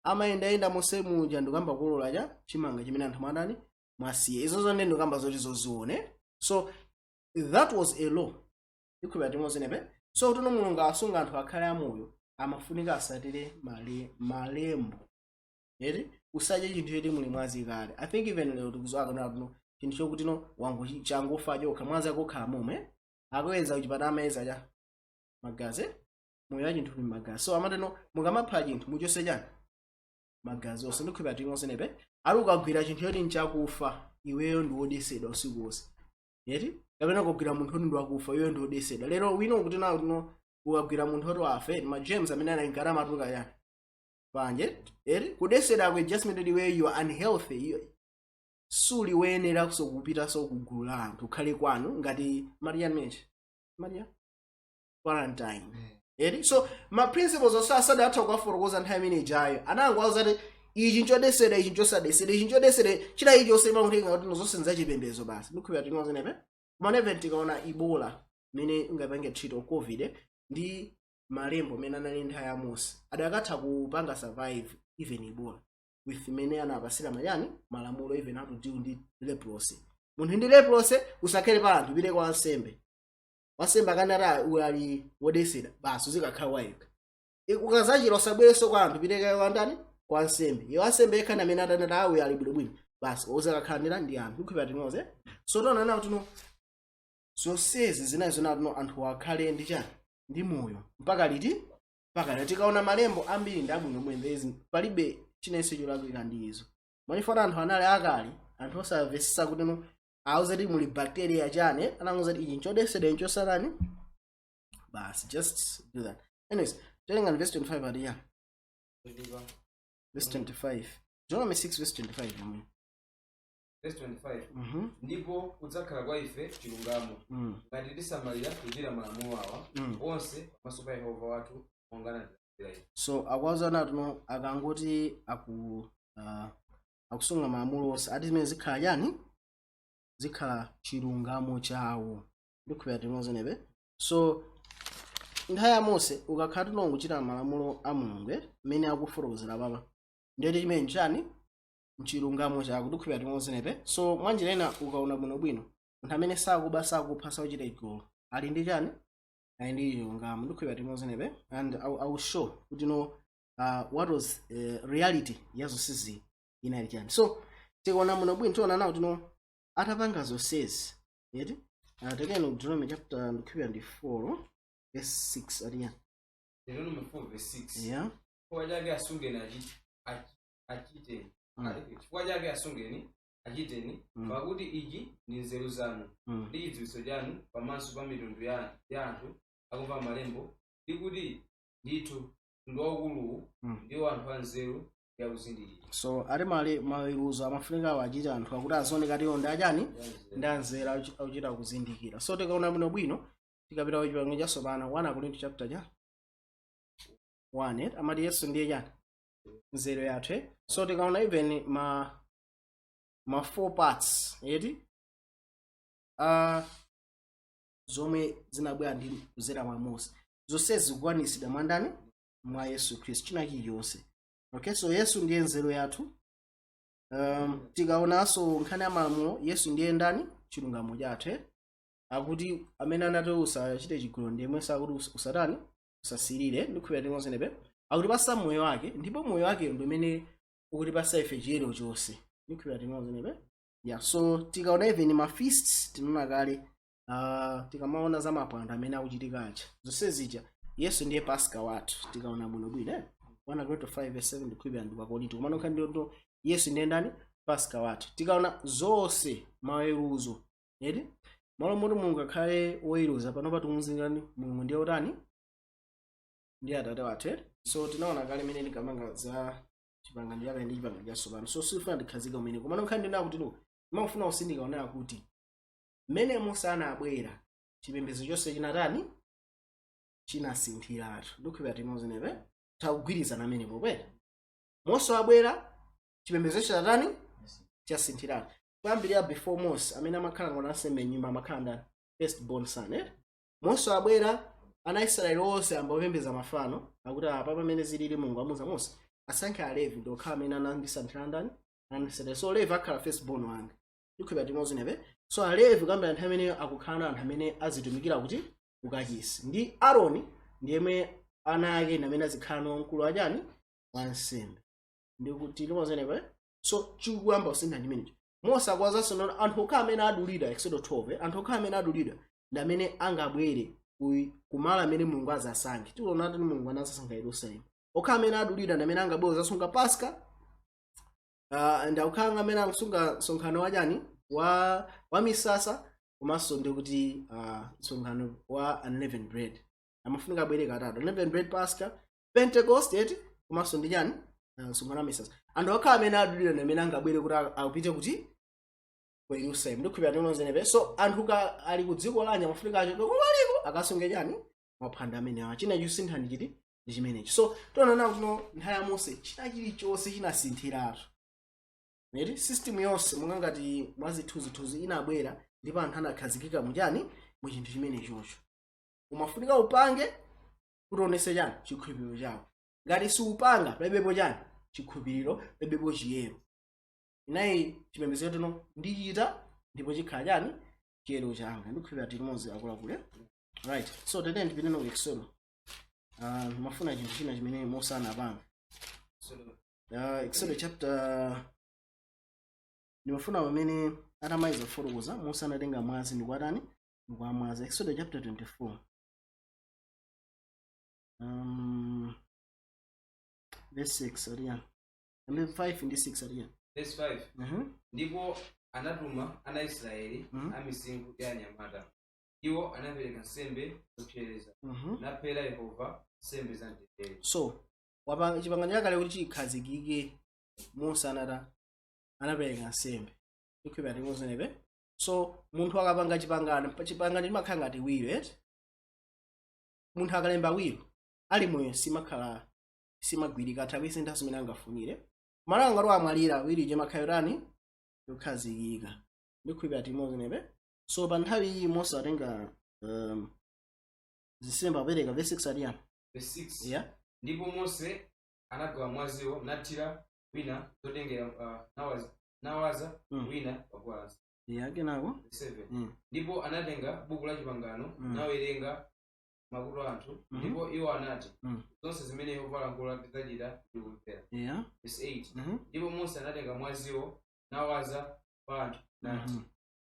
amayendayenda monse muja ndikuyamba kukolola cha chimanga chimene anthu amadani. Mwasiye izo zonse ndikamba zoti zozione. So that was a law. Ikhulupirira timozenepe. So tuno Mulungu asunga anthu akhale amoyo, amafunika asatire malembo eti usadye chinthu choti muli mwazi kale. I think even lero tikuzowa kana tuno chinthu chokuti no wangu changofa chokha, mwazi akokhala momwe akuyeza kuchipatala, amayeza cha magazi, moyo wa chinthu uli magazi. So amati no, mukamapha chinthu muchose chani? Magazi onse. Ndikhulupirira timozenepe. Ali ukagwira chinthu choti nchakufa, iweyo ndi wodesedwa usiku wonse, yeti? Kapena kugwira munthu oti ndi wakufa, iweyo ndi wodesedwa. Lero wino kuti nawo tino ukagwira munthu oti wafe, ma germs amene ali mkati amatuluka yani panje, eti? Kudesedwa kwe just meant iweyo you are unhealthy, suli woyenera so kupita so kugulu la anthu, ukhale kwanu ngati Maria mechi Maria quarantine, eti? So ma principles onse asadatha kukafotokoza nthawi imene ijayo, anango kuti ichi nchodesedwa, ichi nchosadesedwa, ichi nchodesedwa, china ichi chonse imakutenga kuti zonse nzachipembedzo basi. Ndikhulupirira tinozenepe. Koma even tikaona Ebola imene ingapange treat or COVID ndi malembo amene anali nthawi ya Mose, adakatha kupanga survive even Ebola with imene anapasira mayani malamulo, even how to deal ndi leprosy. Munthu ndi leprosy usakhale pa anthu, upite kwa wansembe. Wansembe akanati uyu ali wodesedwa, basi uzikakhala wayekha. Ukazachira usabwerenso kwa anthu, upite kwa ndani? Kwa wansembe. Iye wansembe yekha amene atanati awe ali bwinobwino, basi uzakakhala ndi anthu. Ndikhulupirira tinoze. So tiona nawo tino zonsezi zinayi zona tino anthu akhale ndi chani? Ndi moyo mpaka liti? Mpaka liti. Tikaona malembo ambiri ndi abwino bwino, palibe chinense cholakwika ndi izo. Manifana anthu anali akale, anthu osamvetsetsa kuti no awuzati muli bacteria chane, anangozati ichi nchodesedwa, nchosalani, basi, just do that. Anyways, telenga verse 25 ati ya verse 25, Deuteronomy 6 verse 25 yomwe. Verse 25. Ndipo kudzakhala kwa ife chilungamo ngati tisamalira kuchita malamulo awa onse pamaso pa Yehova wathu, monga anatilamulira ife. So akuwazana tuno akangoti akusunga malamulo onse, ati zimene zikhala chani? Zikhala chilungamo chawo. Ndikhulupirira tinozenepe. So nthawi ya Mose, ukakhala tuno kuchita malamulo a Mulungu mmene akufotokozera papa, ndiyoti chimene chani? Mchilungamo chako. Ndikhulupirira tinozenepe. So mwanjira ina, ukaona bwinobwino, munthu amene sakuba, sakupha, sakuchita igolo, ali ndi chani? Ali ndi chilungamo. Ndikhulupirira tinozenepe. And I will show kuti no what was reality ya zonsezi inali chani. So tikaona bwinobwino, tiona nawo tino atapanga zonsezi, yeti? Tekeni Deuteronomy chapter, ndikhulupirira ndi 4 verse 6, ati ya Deuteronomy 4 verse 6. Yeah. Chifukwa chake asungeni achiteni. Chifukwa chake asungeni, achiteni, pakuti ichi ndi nzeru zanu ndi chidziwitso chanu pamaso pa mitundu ya anthu akumva malembo, ndi kuti ndithu mtundu waukuluwu ndiwo anthu anzeru ndi akuzindikira. So ati mali maweruzo amafunika awo achite anthu akuti azioneka tiwo ndi achani? Ndi anzeru, akuchita kuzindikira. So tikaona bwinobwino, tikapita ku Chipangano Chatsopano, 1 Korinto chapter cha 1, amati Yesu ndiye chani? Nzeru yathu, eh? So tikaona even ma four parts, eti, zomwe zinabwera ndi kuzera mwa Mose, zonse zikukwaniritsidwa mwa ndani? Mwa Yesu Khristu, china chilichonse. Okay, so Yesu ndiye nzeru yathu. Tikaonanso nkhani ya malamulo, Yesu ndiye ndani? Chilungamo chathu, eh? Akuti amene anati usachite chigololo ndiye sakuti usatani, usasirire. Ndikhulupirira timozenepe. Akutipasa moyo wake, ndipo moyo wake ndi umene ukutipasa ife chiyero chonse. Ndikhulupirira timozenepe. Yeah, so tikaona even ma feasts tinaona kale, tikamaona za mapwando amene akuchitika aja, zonse zija, Yesu ndiye Paska wathu. Tikaona bwinobwino, eh? 1 Korinto 5 verse 7, ndikhulupirira ndi kwa Korinto, komano nkhani ndiyo Yesu ndiye ndani? Paska wathu. Tikaona zonse maweruzo, eti, malo moti Mulungu akhale woweruza pano patimuzingani, Mulungu ndiye utani? Ndiye Atate wathu, eh? So tinaona kale imene tikamanga za Chipangano Chakale ndi Chipangano Chatsopano, so sifuna tikhazika umene. Komano nkhani ndina kuti no imafuna kusindika onera kuti mmene Musa anabwera, chipembedzo chonse chinatani? Chinasinthiratu. Ndikhulupirira timozenepe, takugwirizana amenepo kwene. Mose abwera, chipembedzo chatani? Chasinthiratu. Kuyambirira before Mose, amene amakhala ngati ansembe nyumba amakhala ndani? First born son, eh? Mose abwera, ana Israeli onse ambapembedza mafano. Akuti apa pamene zilili, Mulungu amuza Mose asankhe Alevi ndi okhala amene anandisankhira ndani? Anandisankhira. So Levi akhala first born wanga. Ndikhulupirira timozinepe. So Alevi kuyambira nthawi imeneyo akukhala na anthu amene azitumikira kuti kukachisi, ndi Aaroni ndiyemwe ana ake ndi amene azikhala no mkulu wachani, wansembe. Ndikuti timozinepe. So chikuyamba kusintha chimenecho. Mose akuwazanso nono anthu okha amene adulidwa, Exodo 12, anthu okha amene adulidwa ndi amene angabwere kumalo amene Mulungu azasankhe. Tikuona kuti Mulungu anazasankha Yerusalemu. Okha amene adulidwa ndi amene angabwere kuzasunga Paska, ndi okha amene akusunga msonkhano wachani, wa misasa, komanso ndikuti msonkhano wa unleavened bread. Amafunika abwere katatu: unleavened bread, Pasca, Pentecost eti, komanso ndi chani, msonkhano wa misasa. Anthu okha amene adulidwa ndi amene angabwere kuti apite kuti ku Yerusalemu. Ndikhulupirira tinozenepe. So anthu ka ali ku dziko lanja amafunika achoke kumaliko akasunge chani, maphwando amene awa. China chosintha ndi chiti? Ndi chimenechi. So tiona nawo kuno nthawi ya Mose china chilichonse chinasinthiratu neti. System yonse monga ngati mwazithunzithunzi inabwera, ndipo anthu anakhazikika muchani, mu chinthu chimene chocho. Umafunika upange kuti uonese chani, chikhulupiriro chako. Ngati siupanga, palibepo chani, chikhulupiriro, palibepo chiyero. Inayi chipembedzo tino ndichita ndipo chikhala chani, chiyero changa. Ndikhulupirira tilimodzi, akuluakulu. Right, so tete ndipite ku Exodo. Mafuna chinthu china chimene Mose anapanga. Exodo chapter, ndimafuna pamene atamaliza kufotokoza, Mose anatenga mwazi ndikuatani, ndikuamwaza. Exodo chapter 24, verse 6 ariya, ambe 5 ndi 6 ariya. Verse 5. Ndipo anatuma ana Israeli a misinkhu ya anyamata. Iwo anapereka nsembe zopsereza, naphera Yehova nsembe za mtendere. So wapa chipangano chakale kuti chikhazikike, Mose anata anapereka nsembe. Ikhwipira timozenepe. So munthu akapanga chipangano, pa chipangano chimakhala ngati will eti. Munthu akalemba will ali moyo, simakhala simagwirika, atha kuisintha zimene angafunire. Malo angati amwalira, will chimakhala yotani, yokhazikika. Ndikhulupirira timozenepe. So pa nthawi iyi Mose atenga zisembe apereka. Verse 6 aliyani? Verse 6. Yeah. Ndipo Mose anagawa mwaziwo, nathira wina zotengera, nawaza wina paguwa lansembe. Yeah, kenako? Verse 7. Ndipo anatenga buku la chipangano, nawerenga makutu anthu. Ndipo iwo anati, "Zonse zimene Yehova alankhula tidzachita ndi kumvera." Verse 8. Ndipo Mose anatenga mwaziwo nawaza pa anthu, nati,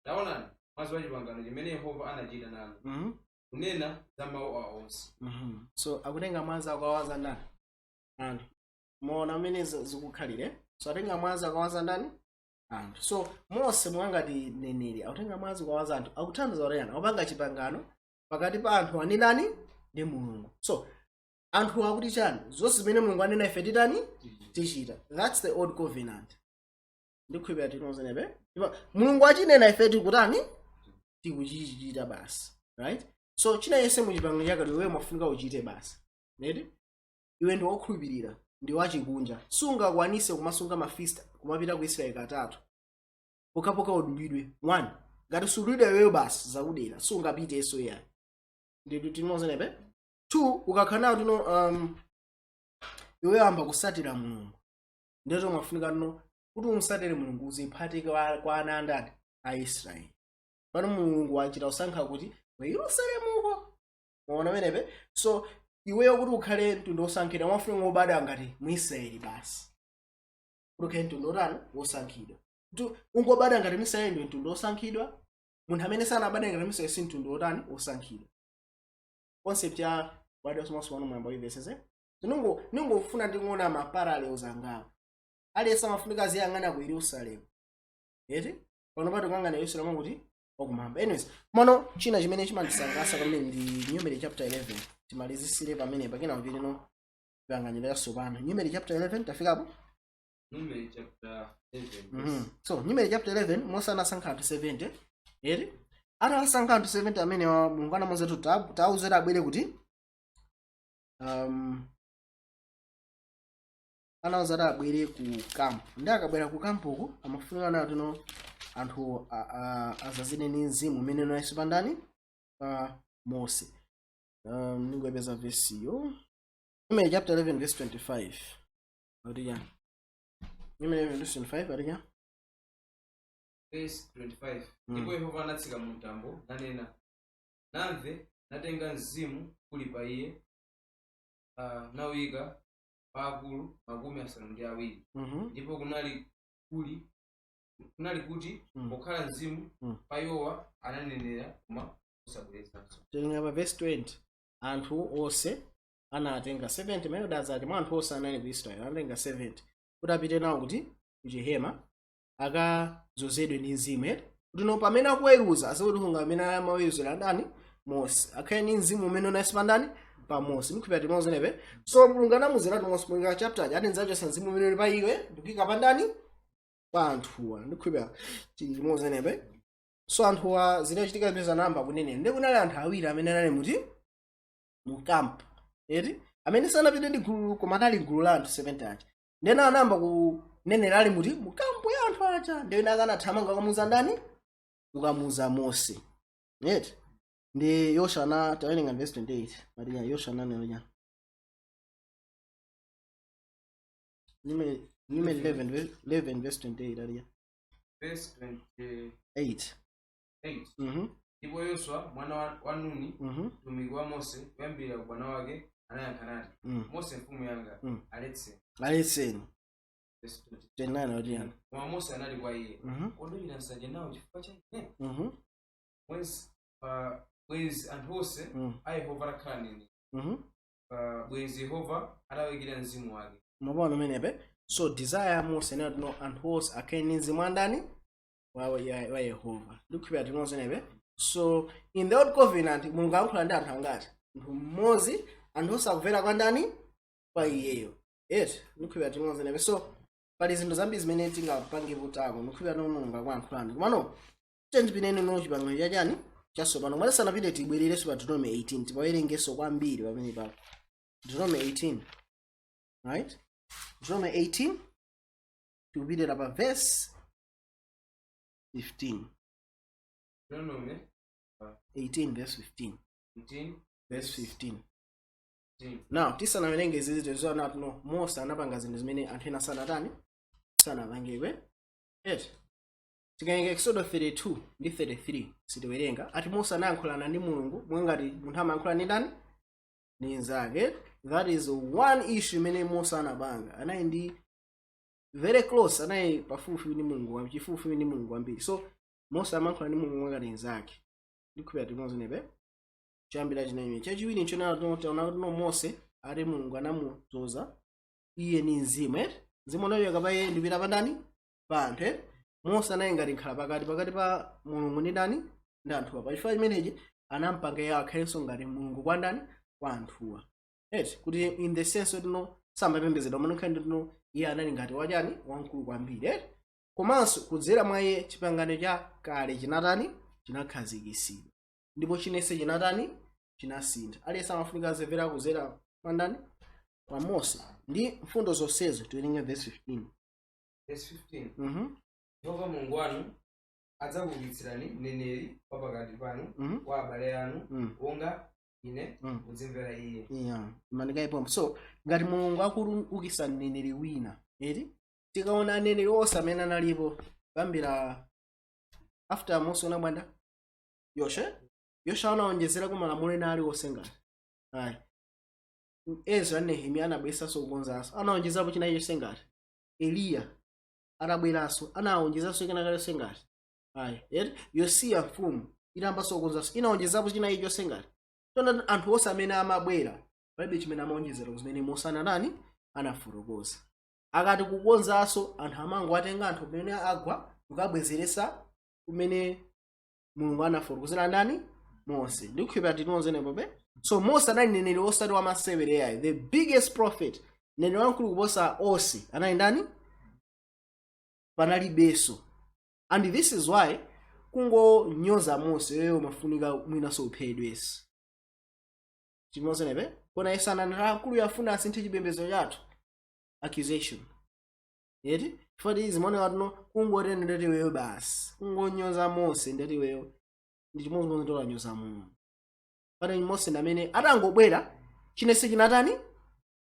"Taonani mwazi wa chipangano chimene Yehova anachita nanu, kunena za mawu awa onse." So akutenga mwazi akawaza ndani? Anthu. Muona mmene zikukhalire. So atenga mwazi akawaza ndani? Anthu. So Mose mwangati neneri akutenga mwazi kuwaza anthu, akuthandiza kuti yani, akupanga chipangano pakati pa anthu ani ndani? Ndi Mulungu. So anthu akuti chani? Zonse zimene Mulungu anena ife titani? Tichita. That's the old covenant. Ndikhulupirira tinozenepe. Ndipo Mulungu achinena, ife tikutani? Tikuchichita basi, right? So china yense mu chipangano chakale iwe umafunika uchite basi neti. Iwe ndi wokhulupirira, ndi wachikunja, sungakwanise kumasunga mafeast, kumapita ku Israeli katatu, pokhapokha udulidwe. One, ngati sudulidwe iweyo, basi zakudera, sungapitenso yayi. Nditu tinozenepe. Two, ukakhala nawo tino iweyo amba kusatira Mulungu, ndeto umafunika tino kuti umusatire Mulungu uziphatike kwa ana andani? A Israeli. Pano Mulungu wachita kusankha kuti ku Yerusalemuko. Muona pamenepe? So iweyo kuti ukhale mtundu wosankhidwa, umafuna ngobadwa ngati Mwisraeli basi, kuti ukhale mtundu wotani? Wosankhidwa. Kuti ungobadwa ngati Mwisraeli ndi mtundu wosankhidwa. Munthu amene sanabadwe ngati Mwisraeli si mtundu wotani? Wosankhidwa. Concept ya kubadwa somaso mwamba uyivesese. Ningofuna nding'ona ma parallels angapo. Aliyense amafunika aziyang'ana ku Yerusalemu eti. Pano pati kuyang'ana Yerusalemu kuti wakumwamba. Anyways, mono china chimene chimandisangalatsa kwambiri ndi Numeri chapter 11. Timalizisire pamene pakena kupitino panganyiro yatsopano. Numeri chapter 11, tafikapo? Numeri chapter 11. So Numeri chapter 11, Mose anasankha anthu 70 eti. Atasankha anthu 70 amene wa Mulungu anamuwuza kuti tawuzera abwere kuti anawuza kuti abwere ku kampu. Ndi akabwera ku kampuku, amafunika nawo tino anthu azazine ndi mzimu umene unayese pandani? Pa Mose. Ningoyepeza vesiyo. Numeri chapter 11 verse 25 akuti chani? Numeri 11 verse 25 akuti chani? Verse 25. Ndipo Yehova anatsika mu mtambo, nanena namve, natenga mzimu uli pa iye, nawuyika pa akulu 70. Ndipo kunali kuti pokhala mzimu pa iwowa, ananenera koma osabwerezanso. Tilinga pa verse 20. Anthu onse anatenga 70 ma elders ati mwa anthu onse anali ku Israel, anatenga 70 kuti apite nawo kuti kuchihema, akadzozedwe ndi mzimu, eti, kuti no pamene akuweruza asaweruza amene amaweruzira ndani? Mose. Akhale ndi mzimu umene unali pa ndani? Pa Mose. Ndikhulupirira timozenepe. So Mulungu anamuzeratu Mose mu chapter ati ndidzachosa mzimu umene uli pa iwe ndikuyika pa ndani? Pa anthuwa. Ndikhulupirira tili timozenepe. So anthuwa zinachitika zimene zanamba kunenera, ndi kunali anthu awiri amene anali muti mu camp, eti, amene sanapite ndi gulu koma anali gulu la anthu 70 aja. Ndena anayamba kunenera ali muti mu camp ya anthu aja. Ndena akanathamanga kukamuza ndani? Kukamuza Mose, eti. Ndi Yoswa na tawerenga verse 28 Maria. Yoswa ananena chani? Numeri 11 11 verse 28 aliya. Verse 28. 8. Ndipo Yoswa mwana wa Nuni, mtumiki wa Mose kuyambira ubwana wake, anayankha nati, "Mose mfumu yanga, aletse." Aletseni. Verse 29 aliyani? Koma Mose anati kwa iye, "Kodi uchita nsanje nawo chifukwa cha ine? Bwenzi anthu onse a Yehova atakhala aneneri, bwenzi Yehova atawayikira mzimu wake." Mwaona umenepe? So desire ya Mose inati no anthu onse akhale ndi mzimu wa ndani? Wa Yehova. Ndikukhulupirira tinozenepe. So in the old covenant Mulungu ayankhula ndi anthu angati? Munthu mmodzi. Anthu onse akumvera kwa ndani? Kwa iyeyo, eti. Ndikukhulupirira tinozenepe. So pali zinthu zambiri zimene tingapange putako. Ndikukhulupirira no Mulungu akuyankhulani. Komano tendipineni no chipangano chachani? Chatsopano. Koma tisanapite, tibwererenso pa Deuteronomy 18, tipawerengenso kwambiri pamene papo. Deuteronomy 18, right? Deuteronomy 18, tikupitira pa verse 15. Deuteronomy 18 verse 15. 18. Verse 15. 15. Now tisanawerenge izizi, tizoona tuno Mose anapanga zinthu zimene anthu ena sanatani? Sanapangidwe, eti. Tikawerenga Exodo 32 ndi 33, sitiwerenga, ati Mose anayankhulana ndi Mulungu mwangati munthu amayankhula ndi ndani? Ndi nzake. That is one issue imene Mose anapanga. Anali ndi very close, anali pafupifupi ndi Mulungu, chifupifupi ndi Mulungu kwambiri. So Mose amayankhula ndi Mulungu mwangati nzake. Ndikhulupirira timozenepe. Choyambira chinene chachiwiri nchonena taona kuti no Mose ati Mulungu anamudzoza iye ni mzimu, eti. Mzimu unachoka pa iye ndipita pa ndani? Pa anthu, eti. Mose anali ngati nkhala pakati pa Mulungu ndi ndani? Ndi anthuwa. Pachifukwa chimenechi anampanga iye akhalenso ngati Mulungu kwa ndani? Kwa anthuwa, eti. Kuti in the sense kuti no samapembedzedwa, mano nkhani ndi no iye anali ngati wachani? Wamkulu kwambiri, eti. Komanso kudzera mwa iye chipangano cha kale chinatani? Chinakhazikitsidwa. Ndipo chinense chinatani? Chinasintha. Aliyense amafunika azimvera kudzera kwa ndani? Kwa Mose. Ndi mfundo zonsezo tiwerenge verse 15. Verse 15. Yehova Mulungu wanu adzakuukitsirani mneneri wa pakati panu, wa abale anu, wonga ine, mudzimvera iye. Yeah, manikayipompo. So ngati Mulungu akuukitsa mneneri wina, eti, tikaona aneneri onse amene analipo kuyambira after Mose, unabwanda Yoswa. Yoswa anaonjezera malamulo ena aliwonse ngati ayi? Ezra, Nehemiya anabweresanso kukonzanso, anaonjezerapo china chonse ngati? Eliya atabweranso anaonjezanso kena kalonse ngati ayi, eti? Yosiya mfumu itambanso kukonzanso inaonjezapo china chonse ngati? Tona anthu onse amene amabwera palibe chimene amaonjezera zimene Mose anatani? Anafotokoza. Akati kukonzanso, anthu amangowatenga anthu kumene agwa kukabwezeresa kumene Mulungu anafotokozera ndani? Mose. Ndikukhulupirira tinozenepope. So Mose anali mneneri osati wamasewera yayi, the biggest prophet, mneneri wamkulu kuposa onse anali ndani? Panalibenso. And this is why kungonyoza Mose yoyo mafunika mwinaso uphedwenso. Chimozenepe kona Yesu ananena akulu yafuna asinthe chipembedzo chathu, accusation, eti. Chifukwa zimaoneka tuno kungotena ndati iweyo basi kungonyoza Mose, ndati iweyo ndi chimodzimodzi ndolanyoza Mulungu. Pane Mose ndi amene atangobwera chinese chinatani?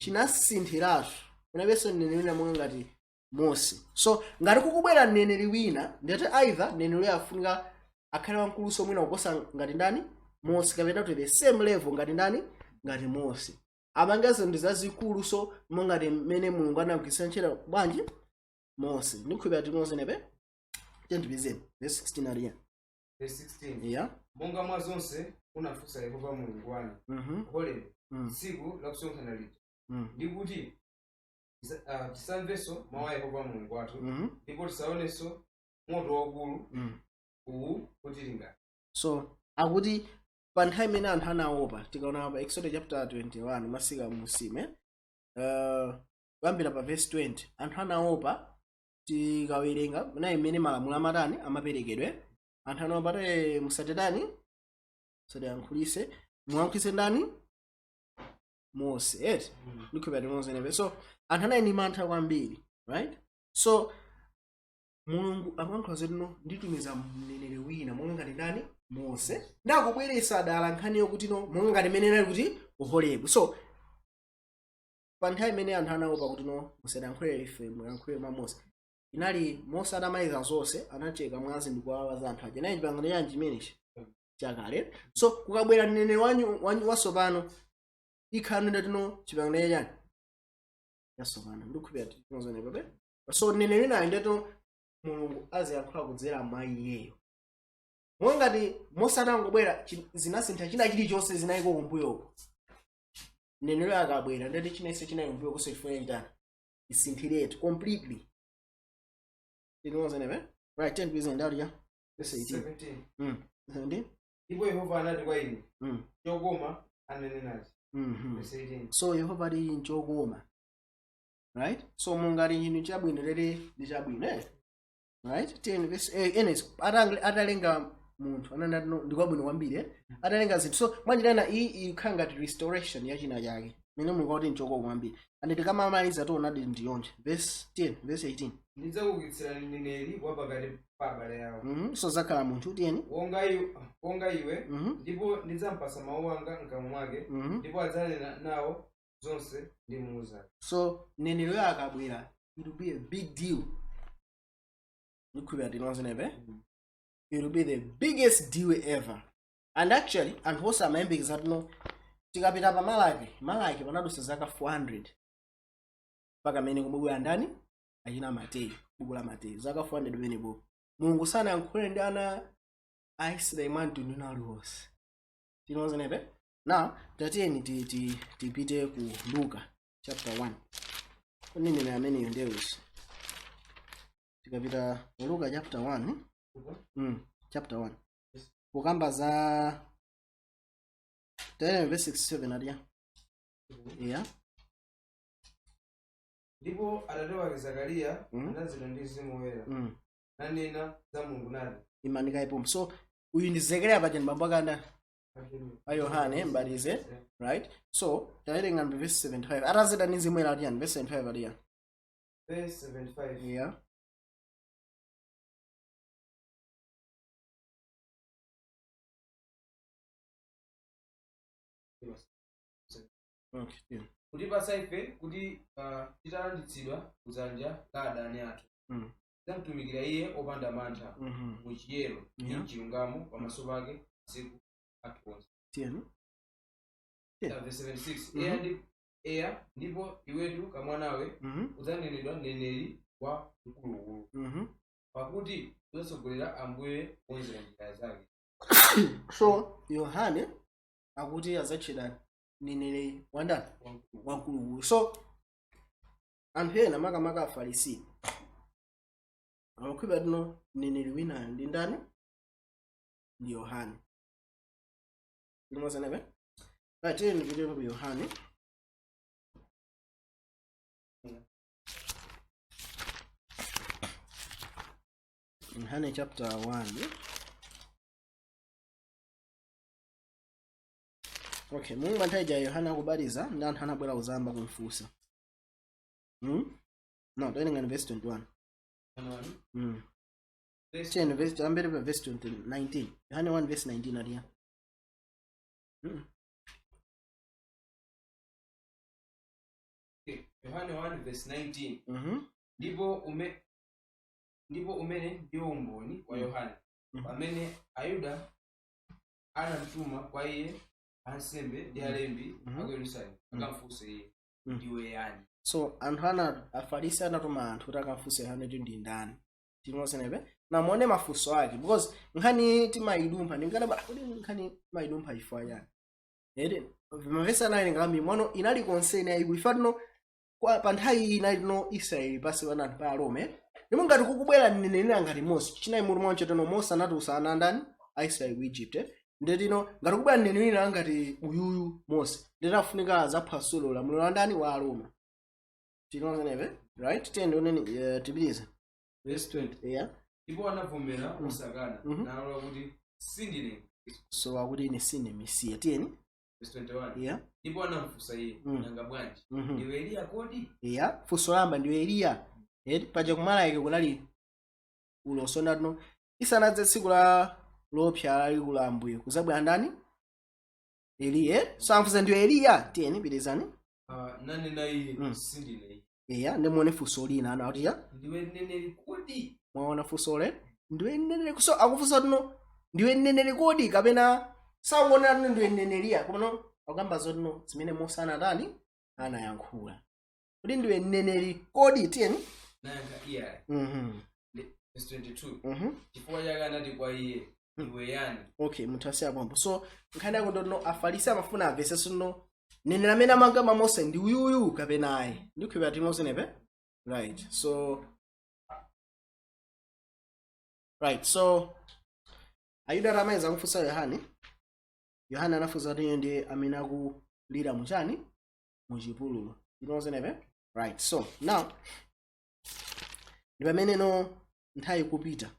Chinasinthiratu. Kunabenso mneneri wina monga ngati Mose. So ngati kukubwera mneneri wina, ndiyati either mneneri afunika akhale wamkuluso mwina kuposa ngati ndani? Mose, kapena to the same level ngati ndani? Ngati Mose. Apange zinthu zazikulu, so mongati mmene Mulungu anagwiritsa ntchito bwanji? Mose. Ndikhulupirira tinoze nepe tiyendipizeni verse 16 aliya. Verse 16. Yeah. Monga mwa zonse unafunsa Yehova Mulungu wanu Horebe, tsiku lakusonkhana lija, ndi kuti tisamvenso mawu a Yehova Mulungu wathu, ndipo tisaonenso moto waukulu uwu kutilinga. So akuti pa nthawi imene anthu anaopa, tikaona pa Exodus chapter 21 masika musime, kuyambira pa verse 20, anthu anaopa. Tikawerenga nayi imene malamulo amatani, amaperekedwe, anthu anaopa te musatitani, musatiyankhulise, muyankhulise ndani? Mose, eti? Ndikhulupirira timozenepe. So anthu anali ndi mantha kwambiri, right? So Mulungu akuyankhula zotino nditumiza mneneri wina monga ngati ndani? Mose. Ndakubweresa dala nkhani yokuti no, monga ngati imene inali kuti ku Horebu. So pa nthawi imene anthu anaopa kuti no, musatiyankhule ife, muyankhule mwa Mose, inali Mose atamaliza zonse, anacheka mwazi ndikuwawa za anthu aja. Nayi chipangano chanji chimenechi? Chakale. So kukabwera mneneri wanyu watsopano, ikhala ndatino chipangano chani? Chatsopano. Ndikukhulupirira tinozonepape. So mneneri nayo ndeto Mulungu aziyankhula kudzera mwa iyeyo, mongati Mose atangobwera zinasintha china chilichonse zinayiko kumbuyoko. Mneneri akabwera, ndeti chinense chinayi kumbuyo konse chifuna chitani? Isinthiretu completely. Tinozenepe, right? 10 please, ndaliya verse 18. 17. 17. Ndipo Yehova anati kwa ine, chokoma ananenachi. Verse 18. So Yehova ali nchokoma, right? So mungati chinthu chabwino lere ndi chabwino, eh? Right, 10 verse anyways, atalenga munthu ananati no, ndikwabwino kwambiri, eh? Atalenga zinthu, so mwanjirana iyi ikhala ngati restoration ya china chake mene Mulungu akuti nchokoma kwambiri. And tikamamaliza tionadi ndiyonje verse 10, verse 18. Ndidzakuukitsirani mneneri wa pakati pa abale awo, So zakhala munthu, tiyeni. Wonga iwe, ndipo ndidzampasa mawu anga mkamwa mwake, ndipo adzanena nawo zonse ndimuuza. So mneneriyo akabwera, it will be a big deal. Ndikhulupirira tinozenepe. It will be the biggest deal ever. And actually anthu onse amayembekeza tino tikapita pa Malaki, Malaki panadusa zaka 400 mpaka amene kumabwera ndani? Achina Mateyu, buku la Mateyu, zaka 400 pamenepo Mulungu sanayankhule ndi ana a Israeli mwa mtundu wina uliwonse. Tinozenepe. Now tatiyeni tipite ku Luka chapter 1. Kunenera ameneyo ndewusi. Tikapita ku Luka chapter 1, chapter 1 kukamba za 10 verse 67 adiya, yeah. Ndipo atate wake Zakariya anadzazidwa ndi Mzimu Woyera, nanena za Mulungu nati. Imanika so uyu ndi Zekariya, paja ndi bambo akanda a Yohane Mbatize, right? So tawerenga ndi verse 75. Atazida ndi Mzimu Woyera atiyani? Verse 75 atiya. Verse 75. Yeah. Okay, yeah. Kutipatsa ife kuti titalanditsidwa kudzanja la adani athu, tidzamtumikira iye opanda mantha, mu chiyero ndi mchilungamo pamaso pake masiku athu onse. Tiyeni. Yeah. Verse 76. Eya, ndipo iwetu kamwanawe, udzanenedwa mneneri wa Mkulukulu, pakuti udzatsogolera Ambuye kukonzera njira zake. So Yohane akuti adzatchedwa mneneri wandani? Wamkulukulu. So anthu ena, makamaka Afarisi, amakhulupirira tino mneneri winayo ndi ndani? Ndi Yohane. Ndimozenepe, right? Tiyeni ndipite ku Yohane. Yohane chapter 1. Okay, Mulungu nthawi ija Yohane akubatiza ndi anthu anabwera kuzamba kumfunsa. No, tawerenga verse 21. Verse 10 verse, ambere pa verse 20, 19. Yohane 1 verse 19 aliya. Yohane 1 verse 19. Ndipo umene ndiwo umboni wa Yohane, pamene Ayuda anamtuma kwa iye ansembe ndi alembi aku Yerusalemu akamfunse iye, "Ndiwe yani?" So anthu ana Afarisi anatuma anthu kuti akamfunse Yohane kuti ndi ndani. Tinozenepe namuone mafunso ake, because nkhani timayidumpha ndinkanaba kuti nkhani timayidumpha chifukwa chani? Ere mavesi anali ngambi mwano inali concern yayikulu ifa tino pa nthawi iyi inali tino Israeli pasi pa anthu pa Arome, ndipo ngati kukubwera mneneri ngati Mose, chinayi mutu mwacho tino Mose anatulutsa ana ndani Aisraeli ku Egypt, eh? Ndetino ngati kubwera mneneri ngati uyuyu Mose, ndetafunika azaphwasula ulamuliro wa ndani? Wa Aroma. Tinozenepe, right? Tiyeni uneni, tipitirize. Verse 20. Yeah. Ndipo anavomera osakana, nalola kuti, "Sindine Khristu." So akuti, "Ine sine Mesiya." Tiyeni. Verse 21. Yeah. Ndipo anamfunsa iye, "Nanga bwanji? Ndiwe Eliya kodi?" Yeah, funso lamba, "Ndiwe Eliya?" Eti paja kumalayike kunali ulosi ndatino isanadze tsiku la lopsa lalikulu la Ambuye kuzabwera ndani? Eliya. So amfunsa, "Ndiwe Eliya?" Tiyeni, pitirizani. Ah, nanena iye, "Sindine iye." Iya, ndimuone funso lina ana kuti ya "Ndiwe mneneri kodi?" Mwaona funso le, "Ndiwe mneneri?" So akufunsa tino, "Ndiwe mneneri kodi?" Kapena sakuonera tino ndiwe mneneriya, komano akukamba zotino zimene Mose anatani, anayankhula kuti, "Ndiwe mneneri kodi?" Tiyeni. Nayankha, "Iyayi." Verse 22. Chifukwa chake anati kwa iye, "Ndiwe yani?" Okay, munthu asiya pompo. So nkhani yako ndotino Afarisi amafuna amvesenso no mneneri amene amangamba Mose ndi uyuyu kapena ayi. Ndikhulupirira timozenepe, right? So right, so Ayuda atamaliza kumfunsa Yohane, Yohane anafunsa kuti iye ndiye amene akulira muchani, muchipululu. Timozenepe, right? So now ndi pamene no nthawi ikupita,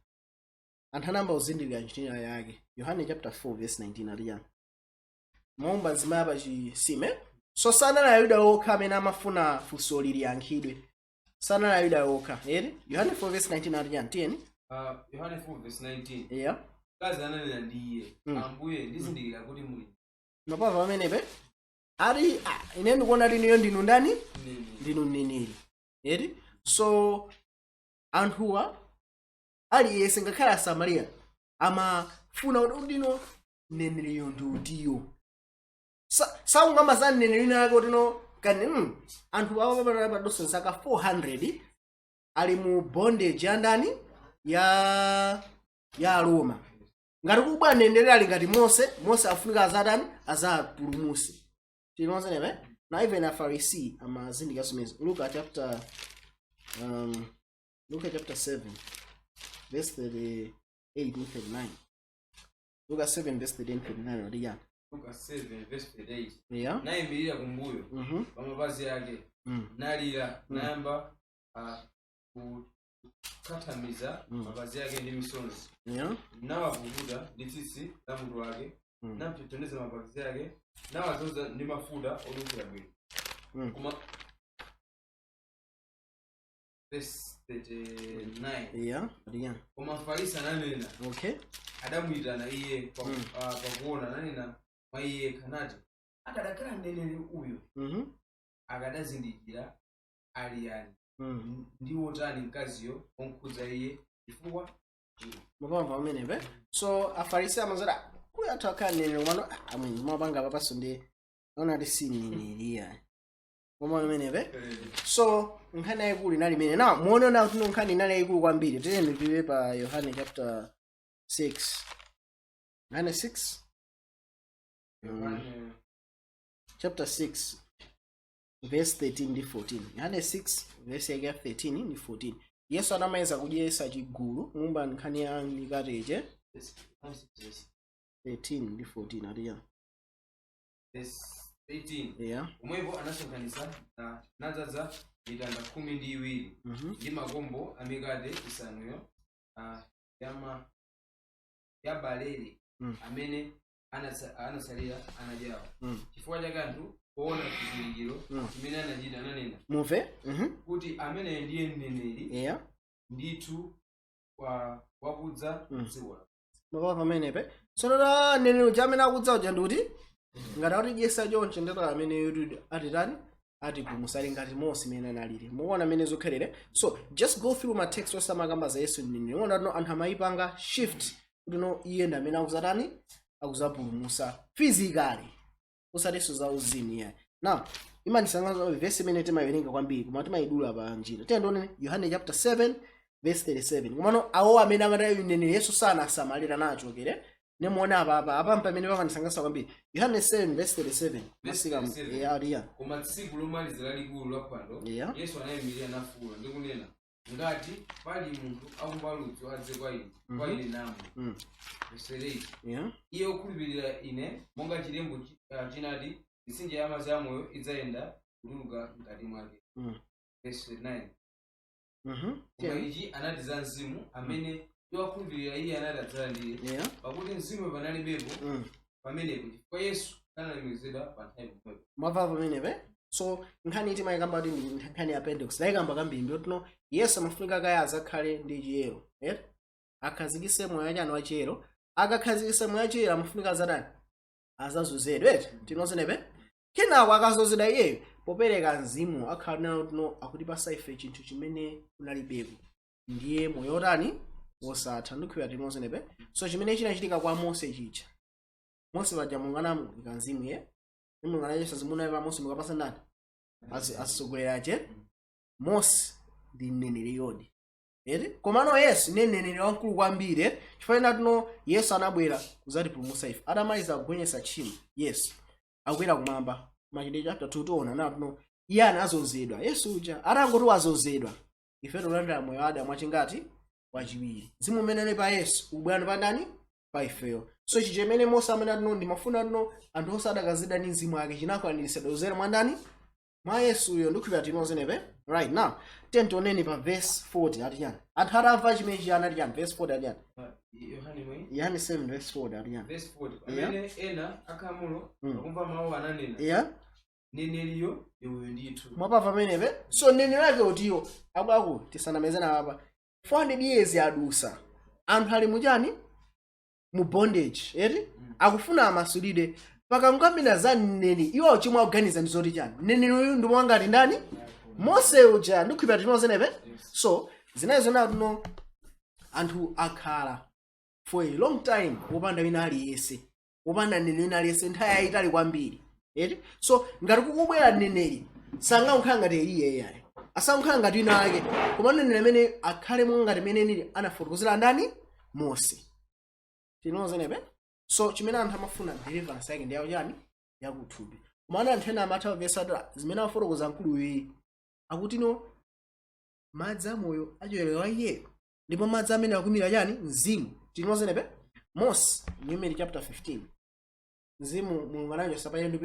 anthu anayamba kuzindikira ntchito yake. Yohane chapter 4 verse 19 ati chani? Maumba mzimayi pa chisime. So sanali Ayuda okha amene amafuna funso liyankhidwe, sanali Ayuda okha ere. Yohane 4 verse 19 ati chani? Tiyeni. Yohane 4 verse 19. Yeah. Mkazi ananena ndi iye, "Ambuye, ndizindikira kuti muli Mapava pamenepe ati, ah, ine ndikuona kuti niyo ndinu ndani? Mneneri." Ndinu mneneri eri. So anthuwa aliyense ngakhale Asamariya amafuna kuti ndino mneneriyo ndi utiyo. Saungamba za mneneri nake kutino kani anthu awa papadonso zaka 400 ali mu bondage ya ndani? Ya Aroma. Ngati kubwa mneneri ali ngati Mose, Mose afunika azatani? Azapulumuse. Tinozenepe na even Afarisi amazindikira zimezi. Luka chapter 7 verse 38 and 39. Luka 7 verse 38 and 39 ati yani? Luka 7 verse 38. Yeah. Nayimirira kumbuyo pa mapazi ake, nalira, nayamba kukhathamiza mapazi ake ndi misonzi, nawapukuta ndi tsitsi la mutu wake, namtonthoza mapazi ake, nawadzoza ndi mafuta onunkhira bwino. Koma verse 39. Yeah, ati yani? Koma Mfarisi ananena, adamuyitana iye pakuona, ananena mwa iye kanati, "Akadakhala mneneri uyu, akadazindikira ali yani, ndi wotani mkaziyo onkhudza iye, chifukwa Mupamva pamenepe? So Afarisi amazati kuli anthu akhala mneneri, komano amwenzi mapanga papaso ndi ona ati si mneneri yani. Koma pamenepe, so nkhani yayikulu inali imene. Now muone na kuti nkhani inali yayikulu kwambiri. Tiyeni tipite pa Yohane chapter 6, Yohane 6. Yohane Chapter 6 verse 13 ndi 14. Yohane 6 verse yake ya 13 ndi 14. Yesu anamaliza kudyesa chigulu mumba nkhani ya mikateche. Verse 13 ndi 14 ati ya Verse 13. Yeah. Pomwepo anasonkhanitsa na nadzaza mitanda 12 ndi makombo amikate isanuyo ya balere amene anasalira anadyawo. Chifukwa chake anthu poona chizindikiro chimene anachita ananena Muve. kuti, "Ameneyo ndiye mneneri ndithu kwa wakudza dziko la." Mapapa pamenepe. Tsono la mneneri uja amene akudza uja ndikuti ngati akutidyesa choncho, ndetala amene yuti atitani? Atipulumutsa ali ngati Mose imene analili. Mukuona amene zokhalere? So just go through ma text osamakamba za Yesu mneneri. Muona no anthu amayipanga shift kuti no, iye ndi amene akuzatani, akuzapulumutsa physically, usatinso za uzimu iyayi. Now imandisangalatsa verse imene timayiwerenga kwambiri koma timayidula pa njira. Tiye ndione Yohane chapter 7 verse 37. Komano awo amene amati mneneri Yesu sanasamalira nacho kere nemuona apa pamene pamandisangalatsa kwambiri, Yohane 7 verse 37. Verse Masika 37. Yeah. Koma tsiku lomaliza lalikulu la phwando, Yesu anayimirira nafuwula ndi kunena, "Ngati pali munthu akumva ludzu, adze kwa ine, kwa ine namwe." Verse 8. "Iye wokhulupirira ine, monga chilembo chinati, mitsinje ya madzi amoyo idzayenda kutuluka mkati mwake." Verse 9. Koma ichi anati za Mzimu amene iwo akhulupirira iye anati adzalandire, pakuti Mzimu panalibepo pamenepo, chifukwa Yesu sanalemekezedwa pa nthawi pomwepo. Mwamva pamenepe? So nkhani timayikamba kuti ndi nkhani ya Pentecost, tayikamba kambiri ndiyotino Yesu amafunika kaya azakhale ndi chiyero, eh? Akhazikise moyo wachani, wa chiyero. Akakhazikise moyo wa chiyero, amafunika azatani? Azazozedwe, eti? Tinozenepe kenako akazozedwa iyeyo, popereka Mzimu akhala nawo tino akutipasa ife chinthu chimene kunalibeko, ndiye moyo otani? Wosatha. Ndikhulupirira tinozenepe. So chimene chinachitika kwa Mose chija, Mose paja Mulungu anamuyika mzimu ye, Mulungu anachesa zimuna pa Mose, mukapasa ndani? Asogolera ache. Mose ndi mneneri yodi, eti? Komano Yesu ndi mneneri wamkulu kwambiri, eh? Chifukwa tino Yesu anabwera kuzatipulumutsa ife. Atamaliza kugonjetsa tchimo, Yesu akukwera kumwamba. Machitidwe chapter 2 tiona natino iye anazozedwa. Yesu uja atangoti wazozedwa, ife tikulandira moyo wa Adamu wachingati? Wachiwiri. Mzimu umene uli pa Yesu ubwera pa ndani? Pa ifeyo. So ichi chimene Mose amene atino ndimafuna tino anthu osadakazidwa ndi mzimu ake chinakwaniritsidwa kudzera mwa ndani? Mwa Yesuyo. Ndikhulupirira tinozenepe. Right, now tioneni pa verse 40 ati chani? Anthu atamva chimenechi anati chani? Verse 40 ati chani? Yohane mwe Yohane 7 verse 40 ati chani? Verse 40. Pamene ena akhamulo akumva mawu ananena, "Mneneriyo ndi uyu ndithu." Mwapamva pamenepe? So mneneri wake utiyo akwaku tisanamezena apa? 400 years adusa, anthu ali muchani? Mu bondage, eti? Akufuna amasulidwe. Pakangambira za mneneri, iwo chimwe akuganiza ndi zoti chani? Mneneri uyu ndi mwangati ndani? Mose uja. Ndikhulupirira tinozenepe. So zinayi zonatuno anthu akhala for a long time wopanda wina aliyense, wopanda mneneri wina aliyense, nthawi yayitali kwambiri, eti? So ngati kukubwera mneneri, sangakhala ngati Eliya iyayi, asangakhala ngati wina ake, koma mneneri amene akhale monga ngati mene nili anafotokozera ndani? Mose. Tinozenepe. So chimene anthu amafuna, deliverance yake ndi yawo chani? Yakuthupi. Koma anthu ena amatha kupesa zimene afotokoza mkulu uyi, akuti no, madzi amoyo achokerera iyeyo, ndipo madzi amene akumira chani? Mzimu. Tinozenepe. Mose, Numeri chapter 15, mzimu Mulungu anachosa pa ndi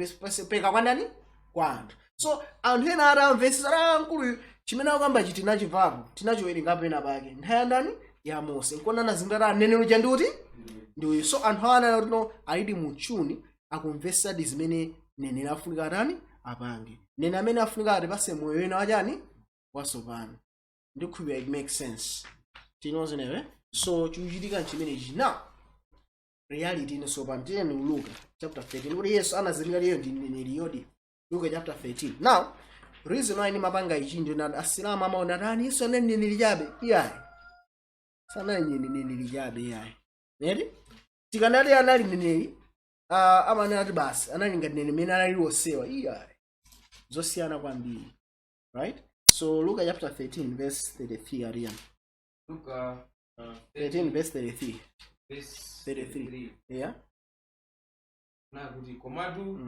peka kwa ndani? Kwa anthu. So anthu ena atamvetsetsa ah, mkuluyu chimene akukamba chi tinachimvapo, tinachiwerengapo pena pake, nthawi ya ndani? Ya Mose. Nkona anazindikira mneneri uja ndi uti? Ndi uyu. So anthu awa anali kuti no, alidi muchuni, akumvetsadi zimene mneneri afunika atani? Apange. Mneneri amene afunika atipase moyo wina wachani? Watsopano. Ndikhulupirira it makes sense. Tinozenewe. So chikuchitika nchimenechi. Now reality ino pano, tiyeni Luka chapter 13, kuti Yesu anazindikira iyeyo ndi mneneri yodi. Luka chapter 13. Now reason why ndimapanga ichi ndi nati Asilamu amaona tani Yesu anali mneneri chabe. Iyayi, sanali mneneri chabe iyayi, neti? Tikanati anali mneneri, amanena kuti basi anali ngati mneneri mmene anali wosewa. Iyayi, zosiyana kwambiri, right? So Luka chapter 13 verse 33 ariyan? Luka 13 verse 33. Verse 33. 33. Yeah. Nakuti, "Komatu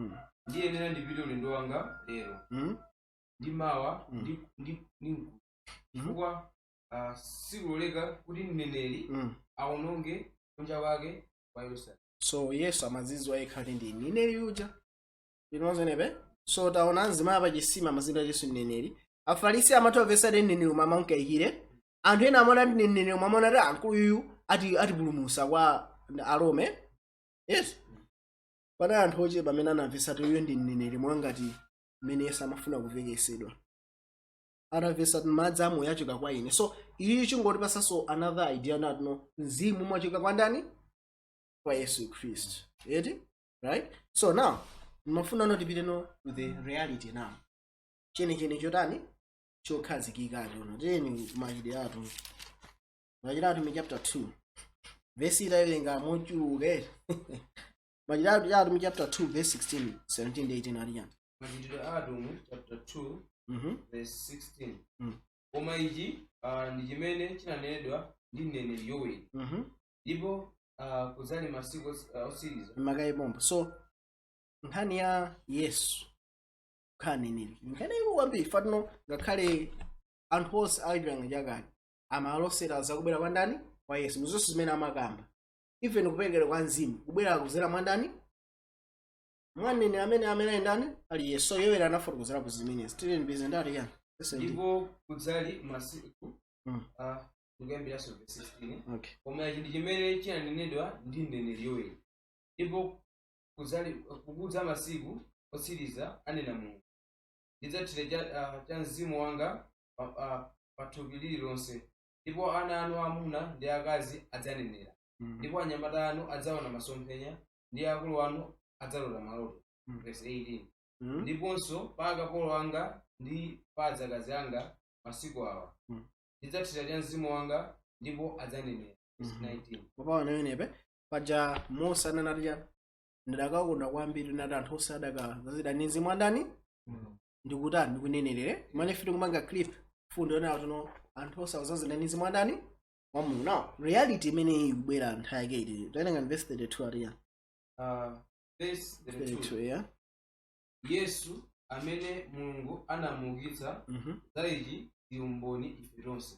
ndiyenera ndipite ulendo wanga lero ndi mawa ndi mkuja, chifukwa sikuloleka kuti mneneri awononge kunja kwake kwa Yerusalemu." So Yesu amadzidziwa yekha kuti ndi mneneri uja. Tinozenepe. So taona mzimayi pa chisima amazindikira Yesu mneneri. Afarisi amatha kupesa ti mneneri umwe amankayikire. Anthu ena amaona ti mneneri umwe amaona ti ankuluyu ati atipulumutsa kwa Arome, yes. Panali anthu ochepa amene anamvetsa ti uyu ndi mneneri mwangati mmene Yesu amafuna kuvekesedwa, atamvetsa ti madzi amoyo achoka kwa ine. So ichi chingoti another idea natino mzimu mwachoka kwa ndani? Kwa Yesu Khristu, eti? Right, so now ndimafuna no tipite no to the reality now. Chenicheni chotani chokhazikika chono. Tiyeni Machitidwe chapter 2 verse, itawerenga mochuluka. Machitidwe Atumwi chapter 2 verse 16, 17 ndi 18 ali chani? Machitidwe a Atumwi chapter 2 verse 16. Koma ichi ndi chimene chinanenedwa ndi mneneri Yoweli: ndipo kudzali masiku otsiriza. Makayipompo. So nkhani ya Yesu kukhala mneneri, nkhani ikulu kwambiri fatino. Ngakhale anthu onse a Chipangano Chakale amalosera zakubwera kwa ndani? Kwa Yesu. Muzonse zimene amakamba, even kuperekedwa kwa mzimu kubwera kuzera mwa ndani? Mwa mneneri amene ali ndani? Ali Yesu. So Yoweli anafotokozerapo zimenezi. Tiyeni bize ndati yani? Ndipo kudzali masiku ndikuyambiranso verse 16. Okay. Koma ichi ndi chimene chinanenedwa ndi mneneri Yoweli: ndipo kudzali kukudza masiku otsiriza, anena Mulungu, ndidzathira cha mzimu wanga pa thupi lililonse, ndipo ana anu amuna ndi akazi adzanenera, ndipo anyamata anu adzaona masomphenya, ndi akulu anu adzalota maloto. Verse 18. Ndiponso pa akapolo anga ndi pa adzakazi anga masiku awa ndidzathira cha mzimu wanga, ndipo adzanenera. Verse 19. Papaona wenepe paja Mose ananati chani? "Ndidakakonda kwambiri nati anthu onse adakazazida ndi mzimu andani ndikutani, ndikunenerere." Mane fiti kumanga clip fundo yona tuno, anthu onse akuzazida ndi mzimu andani? Wa Mulungu. Now reality imene ikubwera nthawi yake iti? Tawerenga verse 32 ariya. Verse 32. 32, yeah. Yesu amene Mulungu anamuukitsa, za ichi ndi umboni ife tonse.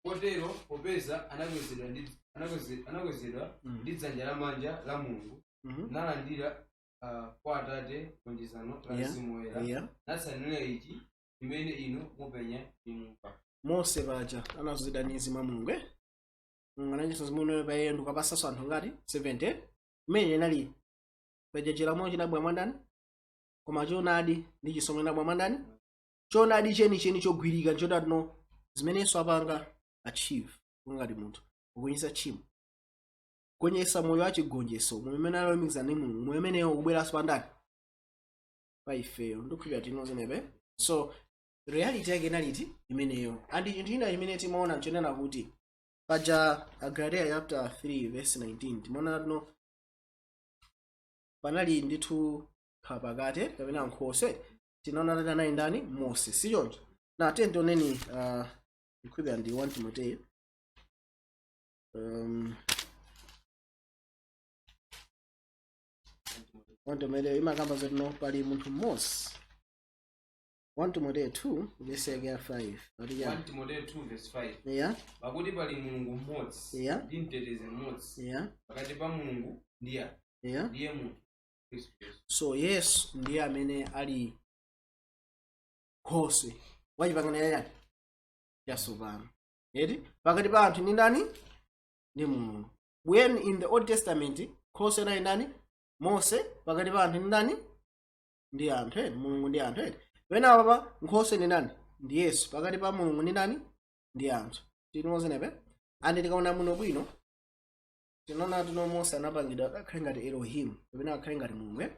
Kotero popeza anakwezedwa ndi dzanja lamanja la Mulungu, nalandira kwa Atate lonjezano la Mzimu Woyera, natsanulira ichi chimene inu mupenya ndi mumva. Mose paja anazozedwa ndi mzimu wa Mulungu, eh? Mulungu anachita mzimu pa iye ndikukapasanso anthu ngati 70. Imene inali paja chilamulo chinabwera mwandani, koma choonadi ndi chisomo chinabwera mwandani? Choonadi chenicheni chogwirika nchodati zimenenso apanga achieve ngati munthu kugonjetsa tchimo, kugonjetsa moyo wachigonjetso, moyo umene alumikizana ndi Mulungu, moyo umenewo ukubweranso pandani? Pa ifeyo. Ndikukhulupirira tino zenepe. So reality yake inaliti imeneyo. And chinthu china chimene timaona nchonena kuti paja Agalatia chapter 3 verse 19 timaona tino panali ndithu pakati kapena nkhoswe. Tinaona tati anali ndani? Mose, si choncho? Na tiye tioneni, ndikhulupirira ndi 1 Timoteyo, 1 Timoteyo imakamba zotino pali munthu mmodzi. 1 Timoteyo 2 verse yake ya 5 pali 1 chani? Timoteyo 2 verse 5. Pakuti pali Mulungu mmodzi ndi mtetezi mmodzi pakati pa Mulungu ndi anthu, ndiye munthu Khristu Yesu. So Yesu ndiye amene ali nkhoswe wachipangano chachani? Chatsopano, eti? Pakati pa anthu ndi ndani? Ndi Mulungu. When in the Old Testament nkhoswe anali ndani? Mose, pakati pa anthu ndi ndani? Ndi anthu, eti? Mulungu ndi anthu, eti? Pamene apapa nkhoswe ndi ndani? Ndi Yesu, pakati pa Mulungu ndi ndani? Ndi anthu. Tinozenepe. And tikaona muno bwino, tinaona tino Mose anapangidwa akhale ngati Elohim kapena akhale ngati Mulungu, eh?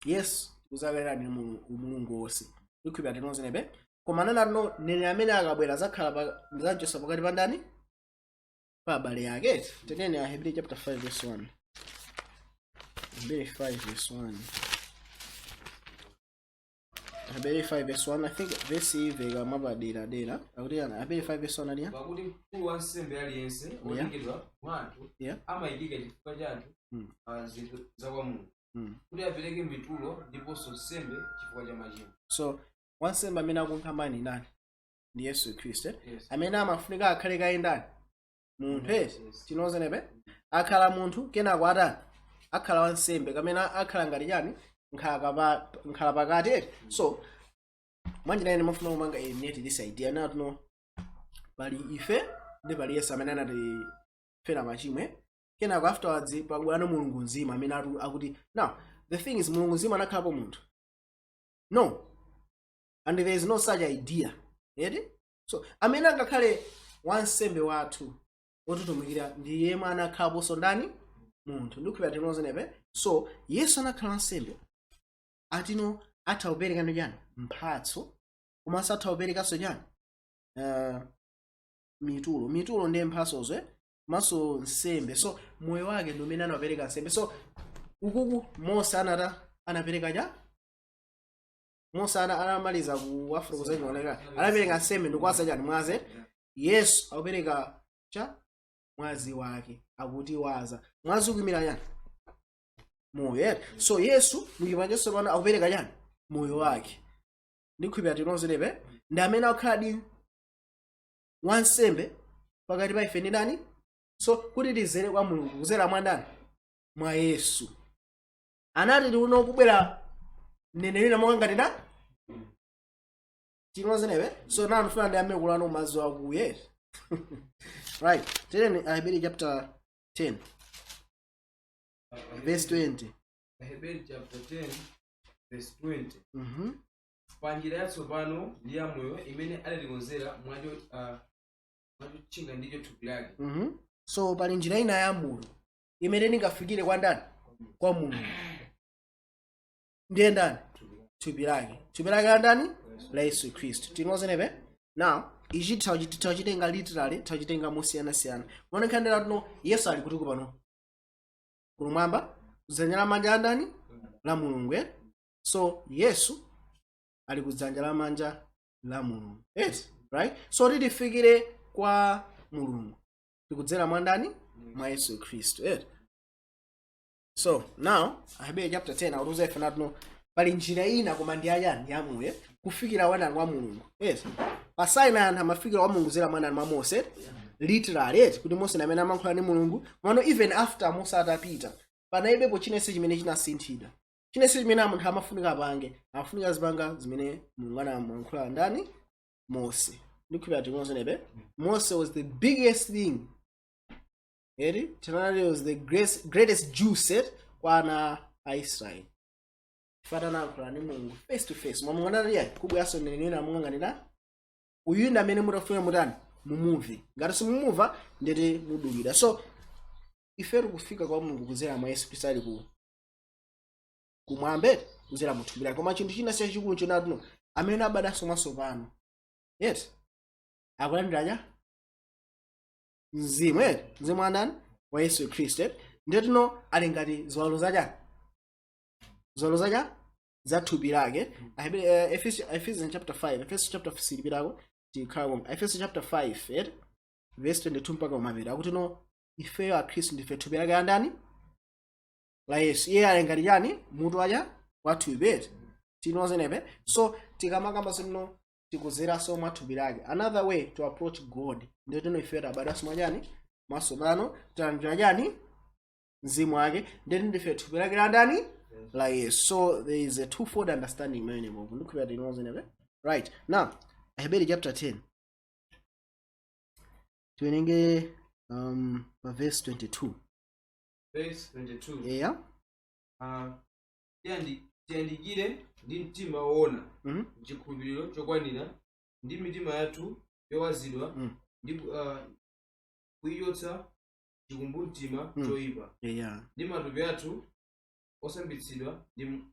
Yesu kuzakalera ndi Mulungu wonse. Ndikhulupirira tinozenepe. Koma anena tino nene amene akabwera zakhala zachosa pakati pa ndani? Pa abale ake. Tenene Ahebri chapter 5 verse 1. Ahebri 5 verse 1. Ahebri 5 verse 1, I think verse iveka mwapadera dera. Akuti yani Ahebri 5 verse 1 aliya? Pakuti mkulu wa nsembe aliyense wotengedwa mwa anthu amayikika chifukwa cha anthu pa zinthu za kwa Mulungu, kuti apereke mitulo ndiponso nsembe chifukwa cha machimo. So wansembe amene akunkhamani nani? Ndi Yesu Khristu, eh? Yes. Amene amafunika akhale kaye ndani? Munthu, eh? Yes. Tinozenepe akhala munthu, kenako atani? Akhala wansembe kamene akhala ngati chani? Nkhala pakati, eh? So mwanjira ine mafuna kumanga eliminate this idea now tuno pali ife ndi pali Yesu amene anatifera machimo, eh? Kenako afterwards pabwano Mulungu mzimu amene akuti now the thing is, Mulungu mzimu anakhalapo munthu? No, and there is no such idea, eti? So amene angakhale wansembe wathu wotitumikira ndi yemwe anakhalaponso ndani? Munthu. Ndikukhulupirira tinozenepe. So Yesu anakhala wansembe atino atha kupereka ndi chani? Mphatso. Komanso atha kuperekanso chani? Mitulo. Mitulo ndiye mphasozo, eh? Komanso nsembe. So moyo wake ndi umene anapereka nsembe. So ukuku Mose anata anapereka cha Mose anamaliza ku Africa zachioneka, anapereka nsembe ndikuwasa chani? Mwazi. Yesu akupereka cha mwazi wake, akuti waza. Mwazi ukuyimira chani? Moyo, eh? So Yesu muchipangano chatsopano akupereka chani? Moyo wake. Ndikhulupirira tilonzerepe ndi amene akukhala wansembe pakati pa ife ndi ndani? So kuti tizere kwa Mulungu kuzera mwa ndani? Mwa Yesu. Anati tikuno kubwera mneneri monga ngati ndani? Tilonzerepe. So now ndifuna ndiyambe kulano mazu akuye, right? Tiyeni Aheberi chapter 10 verse 20. Aheberi chapter 10 verse 20. Pa njira yatsopano ndi yamoyo imene adatikonzera mwacho, mwachotchinga ndicho thupi lake. So pali njira ina ya moyo imene ndingafikire kwa ndani? Kwa Mulungu. Ndiye ndani? Thupi lake. Thupi lake la ndani? La Yesu Khristu. Tinozenepe. Now ichi tawachitenga literally, tawachitenga mosiyanasiyana. Kuonekhanira tuno Yesu ali kutiko pano? Kumwamba, kudzanja lamanja la ndani? La Mulungu, eh? So Yesu ali kudzanja lamanja la Mulungu, yes, right? So titifikire kwa Mulungu tikudzera mwa ndani? Mwa Yesu Khristu, eh? So now Aheberi chapter 10 akutiuza ife natuno pali njira ina, koma ndi ayani? Yamoyo, kufikira wanani? Wa Mulungu, yes. Pa Sinai anthu amafikira wa Mulungu kudzera mwa ndani? Mwa Mose, literally, yes, kuti Mose ndi amene amayankhula ndi Mulungu. Mano even after Mose atapita, panalibepo chinense chimene chinasinthidwa, chinense chimene munthu amafunika apange. Amafunika azipanga zimene Mulungu anamuyankhula ndani? Mose. Ndikhulupirira timozenepe. Mose was the biggest thing, eri tinali was the greatest Jew set kwa ana a Israeli. Fatanayankhula ndi Mulungu face to face. Mwa Mulungu anati, "Yayi, kubweranso mneneri amung'anira uyu ndi amene mutafuna mutani? Mumumve. Ngati simumumva, ndete mudulira." So ife tikufika kwa Mulungu kudzera mwa Yesu Khristu ali ku kumwambe kudzera mu thupi lake. Koma chinthu china chachikulu chonatuno, amene abadanso mwatsopano, yes, akulandira cha mzimu, eh, mzimu wa ndani? Wa Yesu Khristu, eh? Ndetino ali ngati ziwalo zachani? Ziwalo zacha za thupi lake. Ephesians chapter 5, Ephesians chapter silipirako, tikhala komwe Ephesians chapter 5, eh? Verse 22 mpaka kumapita, akuti no, ifeyo akhristu ndife thupi lake la ndani? La Yesu. Iye ali ngati chani? Mutu wacha wa thupi, eti? Tinozenepe. So tikamakamba zino, tikuzeranso mwa thupi lake, another way to approach God. Ndiyo tino ife tabadwanso mwachani? Mwatsopano. Talandira chani? Mzimu wake. Ndiye ndife thupi lake la ndani? La Yesu. So there is a twofold understanding imene mopo. Ndikhulupirira tinozenepe. Right, now Aheberi chapter 10, tiwerenge pa verse 22. Verse 22. Yeah. Tiyandikire ndi mtima woona mchikhulupiriro chokwanira, ndi mitima yathu yowazidwa ndi kuichotsa chikumbumtima choyipa, ndi matupi athu osambitsidwa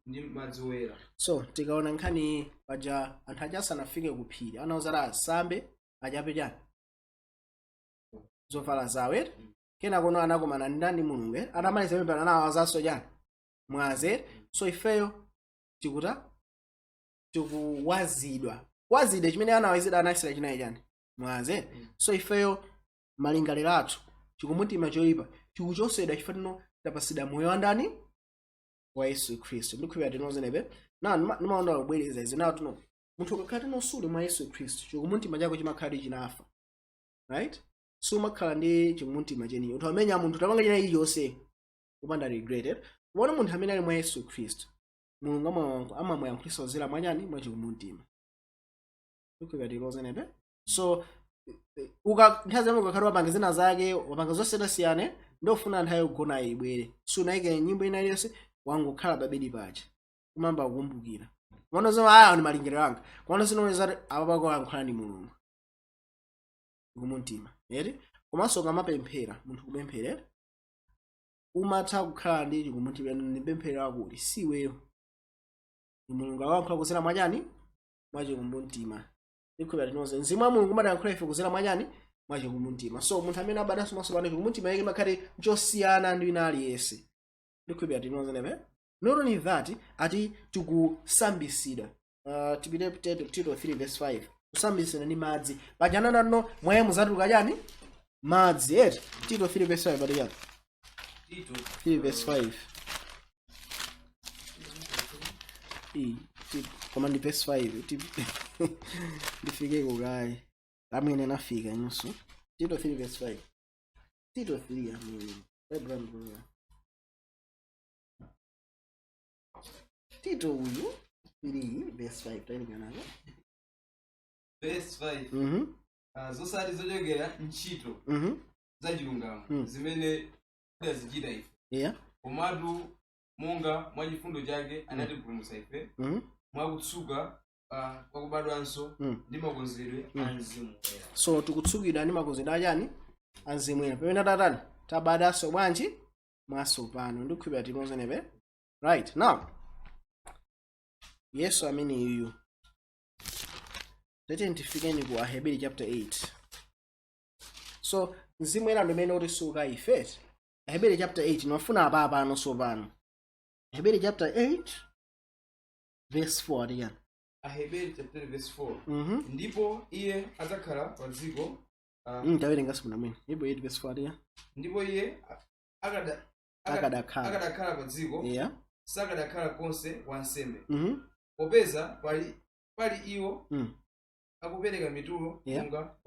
ndi madzi woyera. So tikaona nkhani paja, anthu aja asanafike ku phiri anawuzati asambe, achape chani? Zovala zawo, eti? Kena kono anakumana ndi ndani? Mulungu, eh? Atamaliza pemphero anawazanso chani? Mwazi. So ifeyo tikuta tikuwazidwa, wazidwa. Chimene anawazidwa anasira chinayi chani? Mwazi. So ifeyo malingaliro athu, chikumbumtima choyipa chikuchosedwa chifukwa tino tapasidwa moyo wa ndani? Wa Yesu Khristu. Ndikhulupirira tinozenepe na ndimaona kubwereza izi nawo tino munthu ukakhala tinosuli mwa Yesu Khristu, chikumbumtima chako chimakhala chinafa, right? Sumakhala ndi chikumbumtima chenicho. Munthu amenya munthu, tapanga china chilichonse kupanda regret, eh? Kuona munthu amene ali mwa Yesu Khristu, Mulungu amamuyankhulitsa kudzera mwachani? Mwa chikumbumtima. Ndikhulupirira tinozenepe. So uka nthawi zimwe ukakhala wapanga zina zake, wapanga zosiyanasiyana, ndofuna nthawi yogona ibwere, sunayike nyimbo ina iliyonse, wangokhala babedi paja, kumamba kukumbukira, kuona zomwe aya ndi malingaliro anga, kuona zino zati apa pakuyankhula ndi Mulungu kumumtima, eti? Komanso ukamapemphera, munthu kupemphera umatha kukhala ndi chikumbumtima, ndipemphera kuti siweyo, ndi Mulungu akuyankhula kudzera mwachani? Mwachikumbumtima. Ndikhulupirira tinonse mzimu wa Mulungu umatiyankhula ife kuzera mwachani? Mwachikumbumtima. So munthu amene abadanso mwatsopano, chikumbumtima yake imakhale chosiyana ndi wina aliyense. Ndikhulupirira tinonse nepe. Not only that, ati tikusambisidwa. Tipite Tito 3 verse 5. Kusambisidwa ndi madzi pajanana no mwaye muzatuluka chani? Madzi, eti? Tito 3 verse 5 ati chani? Tito 3 verse 5. Koma ndi verse 5. Ndifike kukayi amene anafika inunso. Tito 3 verse 5, Tito 3 amene Abraham kuya. Tito uyu 3 verse 5 tayilinganako. Verse 5. Zosati zochokera ntchito za chilungamo zimene tidazichita ife, komatu monga mwa chifundo chake anatipulumutsa ife mwakutsuka kwakubadwanso ndi makonzedwe a Mzimu Woyera. So tikutsukidwa ndi makonzedwe achani? A Mzimu Woyera, pamene tatani? Tabadanso bwanji? Mwatsopano. Ndikukhulupirira tinozenepe. Right now, Yesu amene yuyu, tete tifikeni ku Aheberi chapter 8. So Mzimu Woyera ndi umene utisuka ife. Aheberi chapter 8, ndimafuna apapa ano sopano. Aheberi chapter 8 verse 4 ati chani? Aheberi chapter 8 verse 4. Ndipo iye adzakhala pa dziko Tawerenga simuna mwene. Hebrew 8 verse 4 ati chani? Ndipo iye Akadakhala. Akadakhala pa dziko, sakadakhala konse wansembe, popeza pali iwo akupereka mitulo monga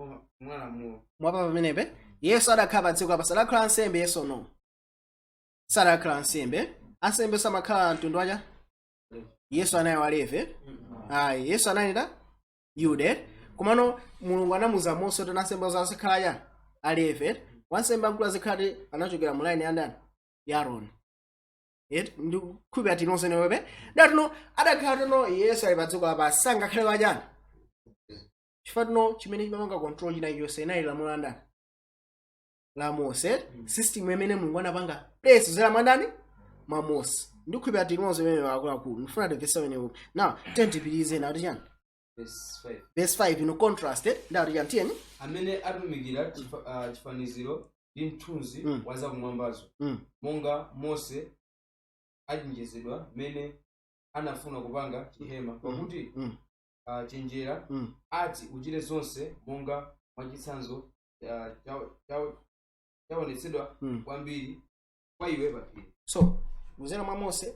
mwa lamulo. Mwapa pamenepe, Yesu adakhala pa dziko apa, sadakhala ansembe. Yesu no sadakhala ansembe. Ansembe samakhala mtundu wacha. Yesu anali wa Levi? Ayi, Yesu anali ta Yude. Komano Mulungu anamuza Mose kuti ansembe azikhala ya Alevi. Wansembe amkulu azikhala anachokera mu line ya ndani? Ya Aaroni. Eti ndikukhulupirira tinonse newepe datino adakhala tino Yesu ali pa dziko lapansi sangakhale wachani? Chifukwa tino chimene chimapanga control china chonse inali lamulo la ndani? La Mose. System imene Mulungu anapanga place zera mwa ndani? Mwa Mose. Ndikukhulupirira tinonse imene akuluakulu ndifuna timvese pamenepo. Now tentipirize nakuti chani? Verse 5. Verse 5 ino contrast, eh? Ndati chani? Tiyeni. Amene atumikira chifaniziro ndi mthunzi wa zakumwambazo, monga Mose achenjezedwa mmene anafuna kupanga chihema, pakuti chenjera, ati uchite zonse monga mwachitsanzo chaonetsedwa kwambiri kwa iwe paphiri. So muzera mwa Mose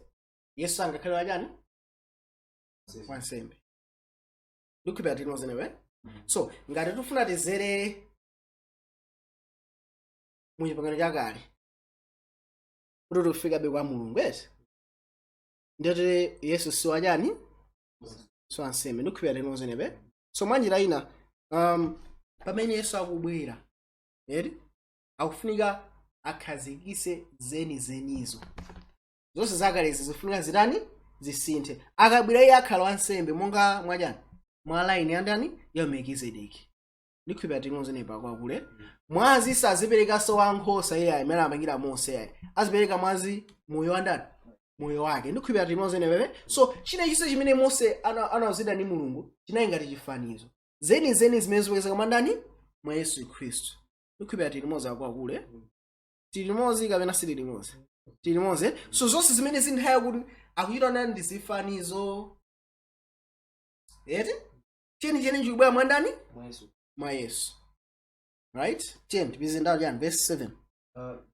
Yesu angakhale wachani? Wansembe. Ndikukhulupirira tinozenewe. So ngati tifuna tizere mu Chipangano Chakale kuti tifikabe kwa Mulungu esi, ndiyoti Yesu si wachani? Si wansembe. Ndikukhulupirira tinozenewe. So mwanjira ina, pamene Yesu akubwera eti akufunika akhazikise zenizenizo. Zonse zakalezi zifunika zitani? Zisinthe. Akabwera iye akhala wansembe monga mwachani? Mwa line ya ndani? Ya Melkizedeki. Ndikhulupirira tinozenepa kwakule. Mwazi saziperekanso wa nkhosa iye amene amangira Mose ayi, azipereka mwazi moyo wa ndani? Moyo wake. Ndikhulupirira tinozenepepe. So china chonse chimene Mose anawuzidwa ndi Mulungu chinali ngati chifanizo. Zenizeni zimene zipezeka mwa ndani? Mwa Yesu Khristu. Ndikhulupirira tili limodzi akuluakulu. Tili limodzi kapena sili limodzi? Tili limodzi. So zonse zimene zinthaya kuti akuchita nani ndi zifanizo eti, chenicheni chikubwera mwa ndani? Mwa Yesu. Mwa Yesu, right? Tiyeni tipite ndawo chani? Verse 7.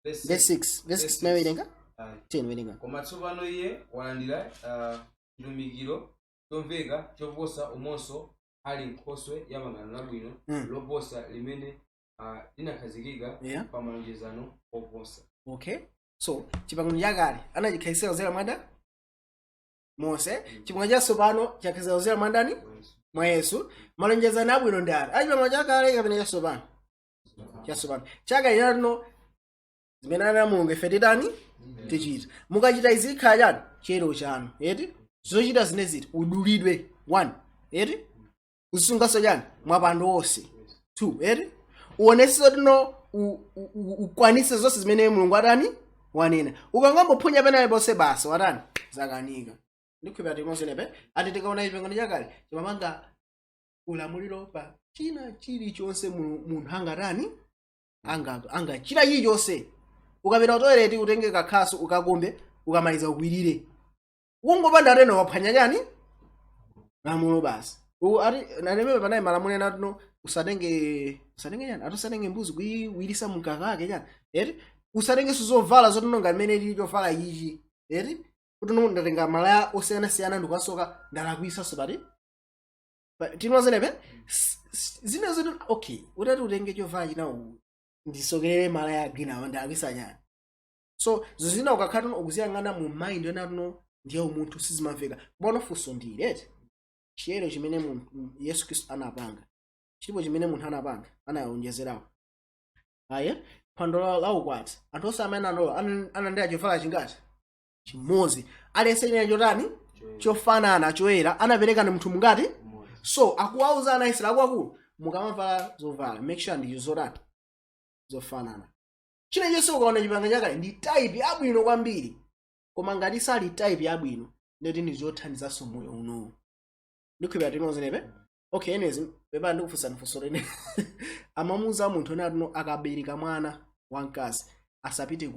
Verse Verse 6, verse 6. Verse Nawerenga. 6. Tiyeni werenga. Koma tsopano iye walandira chitumikiro chomveka choposa, umonso ali nkhoswe ya pangano labwino loposa limene linakhazikika pa malonjezano oposa. Okay, so chipangano chakale anachikhazikitsa kudzera mwa ndani? Mose. Chipangano chatsopano chakhazikitsa kudzera mwa ndani? Mwa Yesu. Mwa Yesu. Malonjezano abwino ndi ati? Achipangano chakale kapena chatsopano? Chatsopano. Chakale chinatino zimene anena Mulungu ife titani? Tichita. Mukachita izi ikhala chani? Chiyero chanu eti. Zochita zine ziti? Udulidwe, 1, eti. Uzisunganso chani? Mwapando wonse, 2, eti. Uonese tino ukwanise zonse zimene Mulungu atani? Wanena. Ukangombophwanya penale ponse basi watani? Zakanika. Ndikhulupirira timozenepe ati tikaona Chipangano Chakale chimamanga ulamuliro pa china chilichonse munthu angatani, angachita chilichonse. Ukapita ku toilet, utenge kakhasu, ukakombe, ukamaliza ukwirire. Kungopanda teno waphwanya chani? Lamulo basi. Ati nalemebe panayi malamulo ena atino usatenge chani, ati usatenge mbuzi kuyiwirisa mkaka wake chani, eti? Usatengenso zovala zotino ngati mmene lili chovala ichi, eti? Kuti no, ndatenga malaya osiyanasiyana ndikukasoka, ndalakwisanso pati. Tinozenepe zina zoti okay, utati utenge chovala chinawo, ndisokerere malaya agwinawo, ndalakwisa chani? So zina ukakhala tuno ukuziyang'ana mu mind yona tuno ndiye umunthu, sizimamveka. Bono funso ndilete chiyero chimene munthu Yesu Khristu anapanga chilipo chimene munthu anapanga anayonjezerawo aye phwando la ukwati, anthu onse amene analowa analandira chovala chingati? Chimodzi. Aliyense chimene chotani? Chofanana, choyera. Anapereka ndi munthu mungati? So akuwauza ana Israeli, akuluakulu, mukamavala zovala, make sure ndi zotani? Zofanana. China chonse ukaona Chipangano Chakale ndi type yabwino kwambiri, koma ngati sali type yabwino, ndeti ndi zothandizanso moyo unowu. Ndikhulupirira tinozenepe. Okay, anyways, pepa ndikufunsani funso lene. Amamuuza munthu ena atino akabereka mwana wamkazi asapite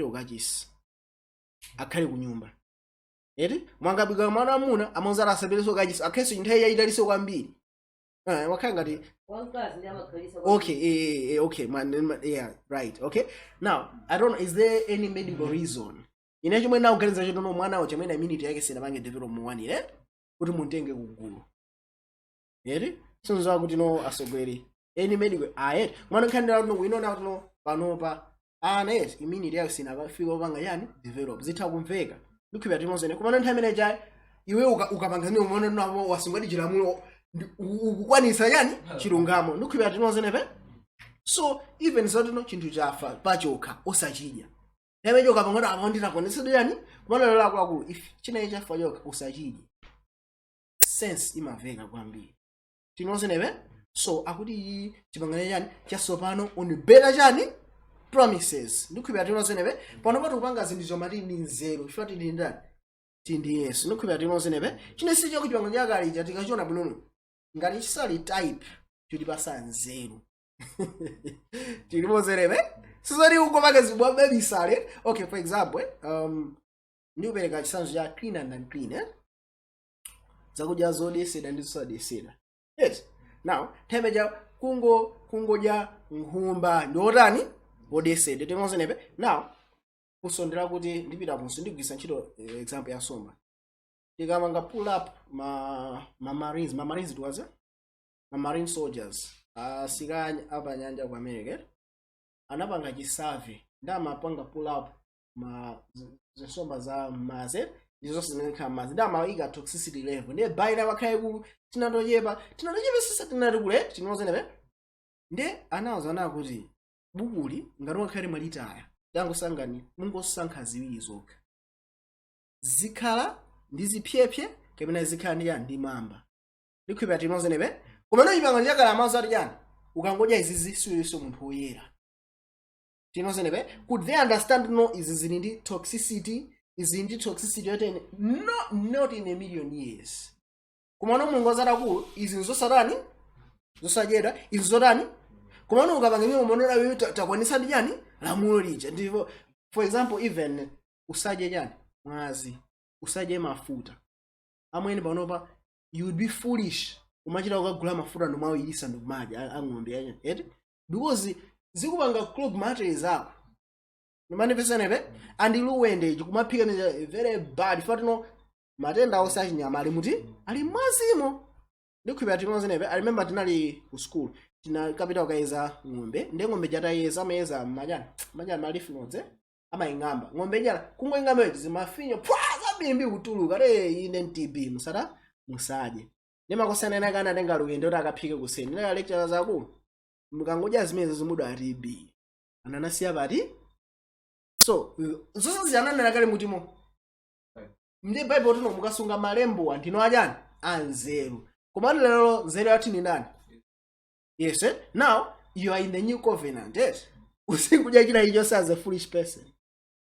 kukachisi, akhale ku nyumba, eti? Mwangabika mwana wamuna, amauza ati asapitenso kukachisi, akhalenso nthawi yayitaliso kwambiri. Wakhala ngati Wamkazi ndi amakhalisa. Okay, okay, man, man, yeah, right. Okay, now I don't know, is there any medical reason ine chomwe nakuganiza chotono mwanawo chimene immunity yake sinapange develop muwanire kuti mutenge kugulu, eti? Sinzowa kuti no asogweri any medical aye mwana nkhandira kuti kuinona kuti no panopa ana, eti, immunity yake sinafika opanga yani develop. Zitha kumveka, ndikhulupirira timozene. Komano nthawi imene chayi iwe ukapanga zimene umaona nawo wasungadi chilamulo, ukukwanisa yani chilungamo. Ndikhulupirira timozenepe. So even zotino chinthu chafa pachokha osachidya, nthawi imene ukapanga apo nditakwanisidwe yani. Kumana lero akuluakulu, if chinayi chafa chokha usachidye, sense imaveka kwambiri. Tinozenepe. So akuti iyi chipangano chani chatsopano on better chani? Promises. Ndikhulupirira tinozenepe. Pano pati kupanga zinthu zomati ndi nzeru chifukwa tili ndani? Tili ndi Yesu. Ndikhulupirira tinozenepe. Chine si chako chipangano chakale icha tikachiona bwinono ngati chisali type chotipasa nzeru. Tilimozenepe. Sizoti ungopanga zibwabebisale. Okay, for example, ndikupereka chitsanzo cha clean and unclean, eh? Zakudya zodetsedwa ndi zosadetsedwa, yes. Now nthawi kungodya nkhumba ndi otani? Wodetsedwa. Timozenepe. Now kusondera kuti ndipita kunso ndigwisa ntchito example ya nsomba. Tikamanga pull up ma marines, tiwaze ma marine soldiers, asilikali apanyanja ku America, anapanga chi survey ndi amapanga pull up ma zinsomba za maze ndi zonse zimene zikhala m'madzi, ndi amayika toxicity level. Ndiye baina pakhala ikulu, tinatochepa, tinatochepa sisa, tinati kule tinozenepe. Ndi anawuzana kuti bukuli ngati mwakhale mwalitaya, tangosangani, mungosankha ziwiri zokha, zikhala ndi zipyepye kapena zikhala ndi chani? Ndi mamba. Ndikhulupirira tinozenepe. Komano chipangano chakale amazo ati chani? Ukangodya izizi siulinso munthu woyera. Tinozenepe. Could they understand? No, izi zili ndi toxicity, izi ndi toxicity yotene? No, not in a million years. Komano Mulungu azatakulu, izi nzosatani? Zosadyedwa. Izi zotani? Komano ukapanga imwe umaonera wewe takwanisa ndi chani? Lamulo lija. Ndipo for example, even usadye chani? Mwazi. Usadye mafuta. Amwene, panopa you would be foolish umachita kukagula mafuta ndomawirisa ndikumadya ang'ombe anya, eti? Because zikupanga clog ma arteries ako. Ndimandipesenepe and luwende kumaphika ni very bad fatino. Matenda onse achinyama ali muti? Ali mwazimo. Ndikhulupirira tinozenepe. I remember tinali ku school, tinakapita kukayeza ng'ombe. Ndi ng'ombe jatayeza, amayeza majani majani, ma lymph nodes, eh? Amaying'amba ng'ombe jana, kungoing'amba ichi zimafinyo pwa zabimbi kutuluka re ine TB musata musadye. Ndi makosana ena kana atenga luyendo kuti akaphike kuseni ndinaka lecture zakulu, mukangodya zimene zimudwa TB ananasiya pati. So zonse ziyananena kale mutimo ndi Bible tino mukasunga malembo anthu ino achani? Anzeru. Komano lero nzeru yathu ni ndani? Yes, eh? Now you are in the new covenant, yes. Usikudya china ichonse as a foolish person?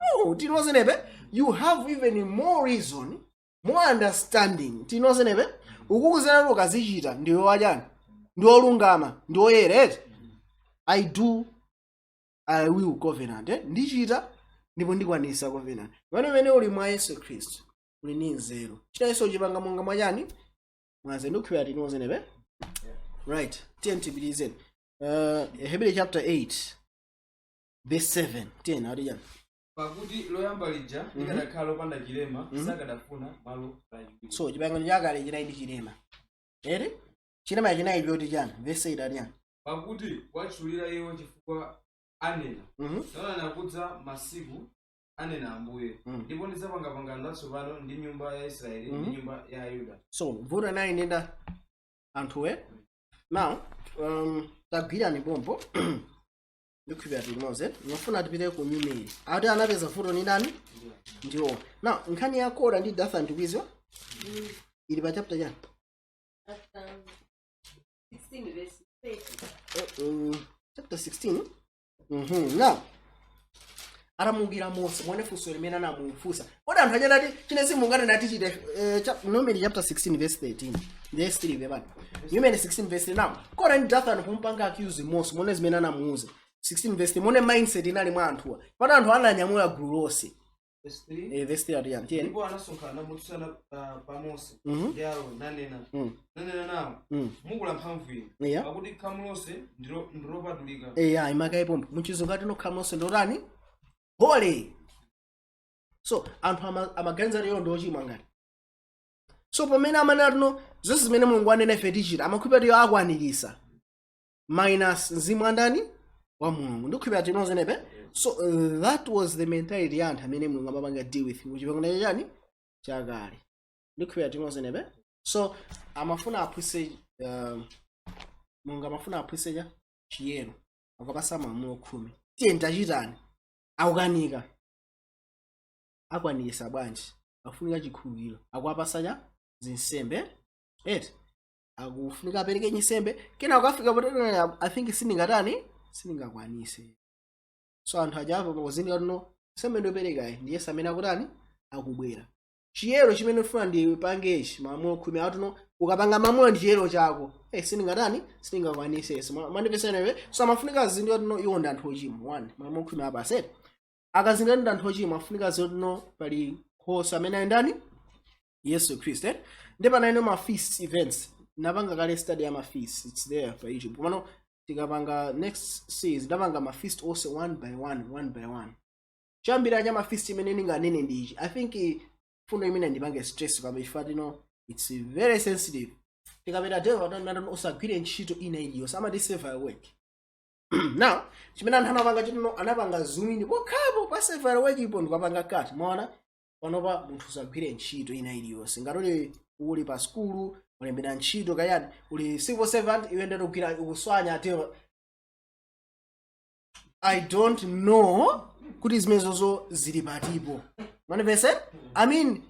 No, tinozenepe. You have even more reason. More understanding tinozenepe ukukuzena kuti ukazichita ndiwe wachani? Ndi olungama, ndi oyera, eti? I do, I will covenant, eh? Ndichita ndipo ndikwanisa covenant. Pamene uli mwa Yesu Khristu uli ndi nzeru, chita Yesu uchipanga monga mwachani? Mwaze. Ndikukhulupirira tinozenepe, right? Tiye tipitizeni. Hebrew chapter 8 verse 7, 10 ati chani? Pakuti loyamba lija likanakhala lopanda chilema, sakadafuna malo lachiwiri. So chipangano chakale chinali ndi chilema, ere? Chilema chinali choti chani? Verse 8 ati chani? Pakuti watchulira iwo chifukwa anena, "Taonani, akudza masiku, anena Ambuye, ndipo ndidzapanga pangano latsopano ndi nyumba ya Israeli ndi nyumba ya Yuda." So vuto nayi nenda anthuwe. Now tagwirani pompo. Ndikukhulupirira tilimoze. Ndinofuna tipite ku Numeri. Ati anapeza vuto ni ndani? Ndiwo. Now nkhani ya Kora ndi Dathan ndikuiziwa, ili pa chapter chani? Chapter 16 verse 30. Chapter 16. Now atamukira Mose, muone funso limene anamufunsa. Kodi anthu achanati chine simungati natichite? Numeri chapter 16 verse 13, verse 3 pepani. Numeri 16 verse 3. Now Kora ndi Dathan kumpanga accuse Mose. Muone zimene anamuuza, 16 verse 3. Muone mindset inali mwa anthuwa pano. Anthu ananyamula gulu lonse. Verse 3. Verse 3 ati yani? Tiyeni. Ndipo anasonkhana motsutsana pa Mose ndi Aaroni, nanena, nanena nawo, "Mukula mphamvu inu, pakuti khamu lonse ndilopatulika." Eya, imakayipompo muchizungu ati no, khamu lonse ndotani? Holy. So anthu amaganiza lero ndi ochimwa ngati. So pamene amanena tino zonse zimene Mulungu anena ife tichita, amakhulupirira tiyo akwanirisa minus mzimu andani? Wa Mulungu. Ndikukhulupirira tino zenepe. So that was the mentality ya anthu amene Mulungu amapanga deal with muchipangano chani? Chakale. Ndikukhulupirira tino zenepe. So amafuna aphunzitse, Mulungu amafuna aphunzitse cha chiyero, akapasa malamulo 10. Tiye tachitani, akukanika. Akwanirisa bwanji? Akufunika chikhulupiriro. Akuwapasa cha zinsembe, eti? Akufunika apereke nsembe, kena akafika potero, I think sindingatani, sindingakwanise. So anthu ajapo pakuzindika tino nsembe ndioperekayi ndi Yesu amene akutani? Akubwera. Chiyero chimene ufuna ndipangechi, malamulo 10 atuno, ukapanga malamulo ndi chiyero chako, sindingatani, sindingakwanise. Yesu mandipesana. So amafunika azindika tino iwo ndi anthu ochimwa. One, malamulo 10 apasete. Akazindika ndi anthu ochimwa, afunika zotino pali nkhosa amene ali ndani? Yesu Khristu, eh? Ndi panaino ma feast events. Napanga kale study ya ma feast, it's there pa YouTube. Komano tikapanga next series, ndapanga ma feast onse one by one, one by one. Chambira cha ma feast imene ndinganene ndi ichi. I think fundo imene ndipange stress kwamba chifukwa tino it's very sensitive. Tikapita devil usagwire ntchito ina iliyonse, amati servile work. Now chimene anthu anapanga chitino, anapanga zoom in pokhapo pa servile work ipo ndikapanga kati. Maona panopa munthu usagwire ntchito ina iliyonse. Ngati uli pa skulu, ulembera ntchito kayani, uli civil servant, iwe ndetogwira ukuswanya atiyo. I don't know kuti zimenezozo zili patipo. Manipese, I mean,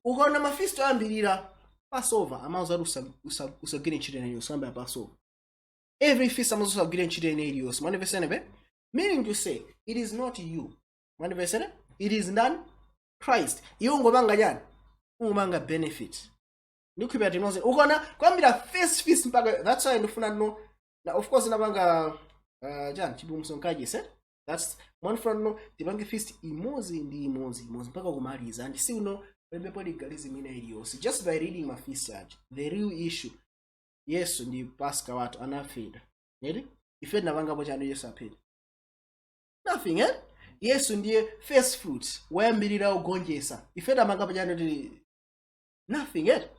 ukaona ma feast oyambirira, Passover, amauza kuti usagwire ntchito ina iliyonse. Kuyambira Passover, every feast amauza usagwire ntchito ina iliyonse. Manipesene, meaning to say it is not you. Manipesene, it is ndani? Christ. Iwe ungopanga chani? Ungopanga benefit. Ndikukhulupirira tinonse. Ukaona kuyambira first feast mpaka, that's why ndifuna no na, of course napanga chani, chipulumutso nkachise. That's mwandifuna no tipange feast imodzi ndi imodzi imodzi mpaka kumaliza, and si uno palibepo legalism ina iliyonse just by reading ma feast aja. The real issue, Yesu ndi Pasca wathu, anafera eti? Ife tinapangapo chani Yesu aphedwa? Nothing, eh? Yesu ndiye first fruit, woyambirira ugonjesa. Ife tamangapo chani? Tili nothing, eh?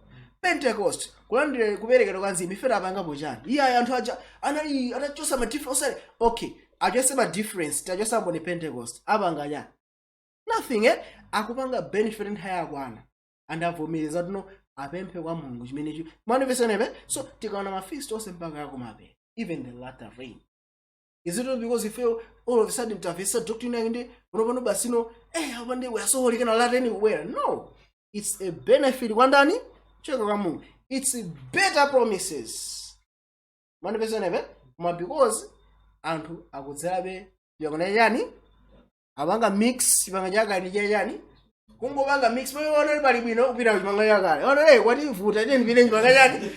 Pentecost, kulandira kuperekedwa kwa mzimu, ife tapangapo chani? Iye ayi, anthu aja anali atachosa ma difference osati okay, achose ma difference, tachosapo ni Pentecost, apanga chani? Nothing, eh? Akupanga benefit nthawi yakwana and avomereza tino apemphe kwa Mulungu chimenechi. Manifesenepe. So tikaona ma feast onse mpaka yakumape, even the latter rain, is it because if you all of a sudden tavesa doctrine yake ndi pano basino, apa ndi we are so holy, kana latter rain kubwera? No, it's a benefit kwa ndani? Cheka kwa Mulungu. It's better promises. Manifesenepe. Koma because anthu akudzerabe yakona chani. Apanga mix chipangano chakale ndi chachani, kungopanga mix pamene ona pali bwino kupita kuchipangano chakale, ona kwativuta, tiye ndipite chipangano chani.